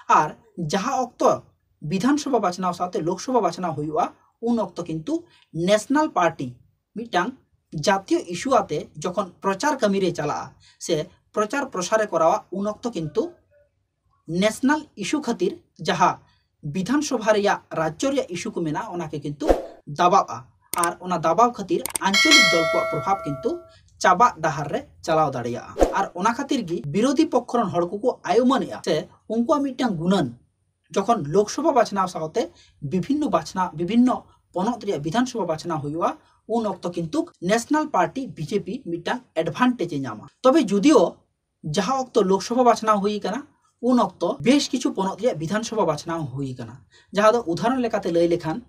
ᱟᱨ ᱡᱟᱦᱟᱸ ᱚᱠᱛᱚ ᱵᱤᱫᱷᱟᱱ ᱥᱚᱵᱷᱟ ᱵᱟᱪᱷᱱᱟᱣ ᱥᱟᱶᱛᱮ ᱞᱳᱠᱥᱚᱵᱷᱟ ᱵᱟᱪᱷᱱᱟᱣ ᱦᱩᱭᱩᱜᱼᱟ, ᱩᱱ ᱚᱠᱛᱚ ᱠᱤᱱᱛᱩ ᱱᱮᱥᱱᱟᱞ ᱯᱟᱨᱴᱤ ᱢᱤᱫᱴᱟᱝ ᱡᱟᱛᱤᱭᱚ ᱤᱥᱩ ᱟᱛᱮ ᱡᱚᱠᱷᱚᱱ ᱯᱨᱚᱪᱟᱨ ᱠᱟᱹᱢᱤ ᱨᱮ ᱪᱟᱞᱟᱜᱼᱟ ᱥᱮ ᱯᱨᱚᱪᱟᱨ ᱯᱨᱚᱥᱟᱨ ᱮ ᱠᱚᱨᱟᱣᱟ, ᱩᱱ ᱚᱠᱛᱚ ᱠᱤᱱᱛᱩ ᱱᱮᱥᱱᱟᱞ ᱤᱥᱩ ᱠᱷᱟᱹᱛᱤᱨ ᱡᱟᱦᱟᱸ ᱵᱤᱫᱷᱟᱱ ᱥᱚᱵᱷᱟ ᱨᱮᱭᱟᱜ, ᱨᱟᱡᱽᱡᱚ ᱨᱮᱭᱟᱜ ᱤᱥᱩ ᱠᱚ ᱢᱮᱱᱟᱜᱼᱟ, ᱚᱱᱟ ᱠᱚ ᱠᱤᱱᱛᱩ ᱫᱟᱵᱟᱜᱼᱟ᱾ ᱟᱨ ᱚᱱᱟ ᱫᱟᱵᱟᱣ ᱠᱷᱟᱹᱛᱤᱨ ᱟᱧᱪᱚᱞᱤᱠ ᱫᱚᱞ ᱠᱚᱣᱟᱜ ᱯᱨᱚᱵᱷᱟᱵᱽ ᱠᱤᱱᱛᱩ ᱪᱟᱵᱟᱜ ᱰᱟᱦᱟᱨ ᱨᱮ ᱪᱟᱞᱟᱣ ᱫᱟᱲᱮᱭᱟᱜᱼᱟ᱾ ᱟᱨ ᱚᱱᱟ ᱠᱷᱟᱹᱛᱤᱨ ᱜᱮ ᱵᱤᱨᱳᱫᱷᱤ ᱯᱚᱠᱠᱷᱚ ᱨᱮᱱ ᱦᱚᱲ ᱠᱚᱠᱚ ᱟᱭᱩᱢᱟᱹᱱᱮᱜᱼᱟ ᱥᱮ ᱩᱱᱠᱩᱣᱟᱜ ᱢᱤᱫᱴᱟᱝ ᱜᱩᱱᱟᱹᱱ, ᱡᱚᱠᱷᱚᱱ ᱞᱳᱠᱥᱚᱵᱷᱟ ᱵᱟᱪᱷᱱᱟᱣ ᱥᱟᱶᱛᱮ ᱵᱤᱵᱷᱤᱱᱱᱚ ᱵᱟᱪᱷᱱᱟᱣ, ᱵᱤᱵᱷᱤᱱᱱᱚ ᱯᱚᱱᱚᱛ ᱨᱮᱭᱟᱜ ᱵᱤᱫᱷᱟᱱ ᱥᱚᱵᱷᱟ ᱵᱟᱪᱷᱱᱟᱣ ᱦᱩᱭᱩᱜᱼᱟ, ᱩᱱ ᱚᱠᱛᱚ ᱠᱤᱱᱛᱩ ᱱᱮᱥᱱᱟᱞ ᱯᱟᱨᱴᱤ ᱵᱤᱡᱮᱯᱤ ᱢᱤᱫᱴᱟᱝ ᱮᱰᱵᱷᱟᱱᱴᱮᱡᱽ ᱮ ᱧᱟᱢᱟ᱾ ᱛᱚᱵᱮ ᱡᱩᱫᱤᱭᱳ ᱡᱟᱦᱟᱸ ᱚᱠᱛᱚ ᱞᱳᱠᱥᱚᱵᱷᱟ ᱵᱟᱪᱷᱱᱟᱣ ᱦᱩᱭ ᱟᱠᱟᱱᱟ, ᱩᱱ ᱚᱠᱛᱚ ᱵᱮᱥ ᱠᱤᱪᱷᱩ ᱯᱚᱱᱚᱛ ᱨᱮᱭᱟᱜ ᱵᱤᱫᱷᱟᱱ ᱥᱚᱵᱷᱟ ᱵᱟᱪᱷᱱᱟᱣ ᱦᱩᱭ ᱟᱠᱟᱱᱟ᱾ ᱡᱟᱦᱟᱸ ᱫᱚ ᱩᱫᱟᱦᱚᱨᱚᱱ ᱞᱮᱠᱟᱛᱮ ᱞᱟᱹᱭ ᱞᱮᱠᱷᱟᱱ,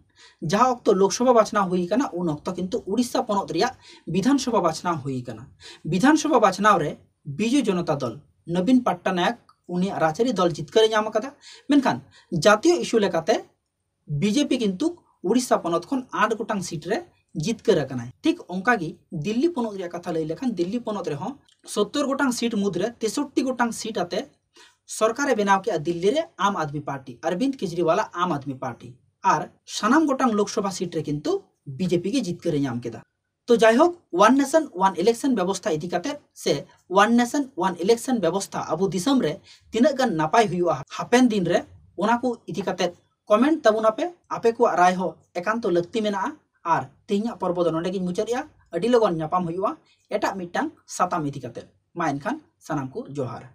ᱡᱟᱦᱟᱸ ᱚᱠᱛᱚ ᱞᱳᱠᱥᱚᱵᱷᱟ ᱵᱟᱪᱷᱱᱟᱣ ᱦᱩᱭ ᱟᱠᱟᱱᱟ, ᱩᱱ ᱚᱠᱛᱚ ᱠᱤᱱᱛᱩ ᱩᱲᱤᱥᱥᱟ ᱯᱚᱱᱚᱛ ᱨᱮᱭᱟᱜ ᱵᱤᱫᱷᱟᱱ ᱥᱚᱵᱷᱟ ᱵᱟᱪᱷᱱᱟᱣ ᱦᱩᱭ ᱟᱠᱟᱱᱟ᱾ ᱵᱤᱫᱷᱟᱱ ᱥᱚᱵᱷᱟ ᱵᱟᱪᱷᱱᱟᱣ ᱨᱮ ᱵᱤᱡᱩ ᱡᱚᱱᱚᱛᱟ ᱫᱚᱞ, ᱱᱚᱵᱤᱱ ᱯᱟᱴᱱᱟᱭᱚᱠ, ᱩᱱᱤᱭᱟᱜ ᱨᱟᱡᱽᱟᱹᱨᱤ ᱫᱚᱞ ᱡᱤᱛᱠᱟᱹᱨ ᱮ ᱧᱟᱢ ᱟᱠᱟᱫᱟ᱾ ᱢᱮᱱᱠᱷᱟᱱ ᱡᱟᱛᱤᱭᱚ ᱤᱥᱩ ᱞᱮᱠᱟᱛᱮ ᱵᱤᱡᱮᱯᱤ ᱠᱤᱱᱛᱩ ᱩᱲᱤᱥᱥᱟ ᱯᱚᱱᱚᱛ ᱠᱷᱚᱱ ᱟᱴ ᱜᱚᱴᱟᱝ ᱥᱤᱴ ᱨᱮ ᱡᱤᱛᱠᱟᱹᱨ ᱟᱠᱟᱱᱟᱭ᱾ ᱴᱷᱤᱠ ᱚᱱᱠᱟ ᱜᱮ ᱫᱤᱞᱞᱤ ᱯᱚᱱᱚᱛ ᱨᱮᱭᱟᱜ ᱠᱟᱛᱷᱟ ᱞᱟᱹᱭ ᱞᱮᱠᱷᱟᱱ, ᱫᱤᱞᱞᱤ ᱯᱚᱱᱚᱛ ᱨᱮᱦᱚᱸ ᱥᱚᱛᱛᱚᱨ ᱜᱚᱴᱟᱝ ᱥᱤᱴ ᱢᱩᱫᱽᱨᱮ ᱛᱮᱥᱚᱴᱴᱤ ᱜᱚᱴᱟᱝ ᱥᱤᱴ ᱟᱛᱮ ᱥᱚᱨᱠᱟᱨᱮ ᱵᱮᱱᱟᱣ ᱠᱮᱜᱼᱟ ᱫᱤᱞᱞᱤ ᱨᱮ ᱟᱢ ᱟᱫᱢᱤ ᱯᱟᱨᱴᱤ, ᱚᱨᱵᱤᱱᱫ ᱠᱮᱡᱨᱤᱣᱟᱞᱟᱜ ᱟᱢ ᱟᱫᱢᱤ ᱯᱟᱨᱴᱤ᱾ ᱟᱨ ᱥᱟᱱᱟᱢ ᱜᱚᱴᱟᱝ ᱞᱳᱠᱥᱚᱵᱷᱟ ᱥᱤᱴ ᱨᱮ ᱠᱤᱱᱛᱩ ᱵᱤᱡᱮᱯᱤ ᱜᱮ ᱡᱤᱛᱠᱟᱹᱨ ᱮ ᱧᱟᱢ ᱠᱮᱫᱟ᱾ ᱛᱚ ᱡᱟᱭᱦᱳᱠ, one nation one election ᱵᱮᱵᱚᱥᱛᱷᱟ ᱤᱫᱤ ᱠᱟᱛᱮ ᱥᱮ one nation one election ᱵᱮᱵᱚᱥᱛᱷᱟ ᱟᱵᱚ ᱫᱤᱥᱚᱢ ᱨᱮ ᱛᱤᱱᱟᱹᱜ ᱜᱟᱱ ᱱᱟᱯᱟᱭ ᱦᱩᱭᱩᱜᱼᱟ ᱦᱟᱯᱮᱱ ᱫᱤᱱ ᱨᱮ, ᱚᱱᱟ ᱠᱚ ᱤᱫᱤ ᱠᱟᱛᱮ comment ᱛᱟᱵᱚᱱ ᱟᱯᱮ᱾ ᱟᱯᱮ ᱠᱚᱣᱟᱜ ᱨᱟᱭ ᱦᱚᱸ ᱮᱠᱟᱱᱛᱚ ᱞᱟᱹᱠᱛᱤ ᱢᱮᱱᱟᱜᱼᱟ᱾ ᱟᱨ ᱛᱮᱦᱮᱧᱟᱜ ᱯᱚᱨᱵᱚ ᱫᱚ ᱱᱚᱰᱮ ᱜᱤᱧ ᱢᱩᱪᱟᱹᱫᱮᱜᱼᱟ᱾ ᱟᱹᱰᱤ ᱞᱚᱜᱚᱱ ᱧᱟᱯᱟᱢ ᱦᱩᱭᱩᱜᱼᱟ ᱮᱴᱟᱜ ᱢᱤᱫᱴᱟᱝ ᱥᱟᱛᱟᱢ ᱤᱫᱤ ᱠᱟᱛᱮ᱾ ᱢᱟ ᱮᱱᱠᱷᱟᱱ ᱥᱟᱱᱟᱢ ᱠᱚ ᱡᱚᱦᱟᱨ᱾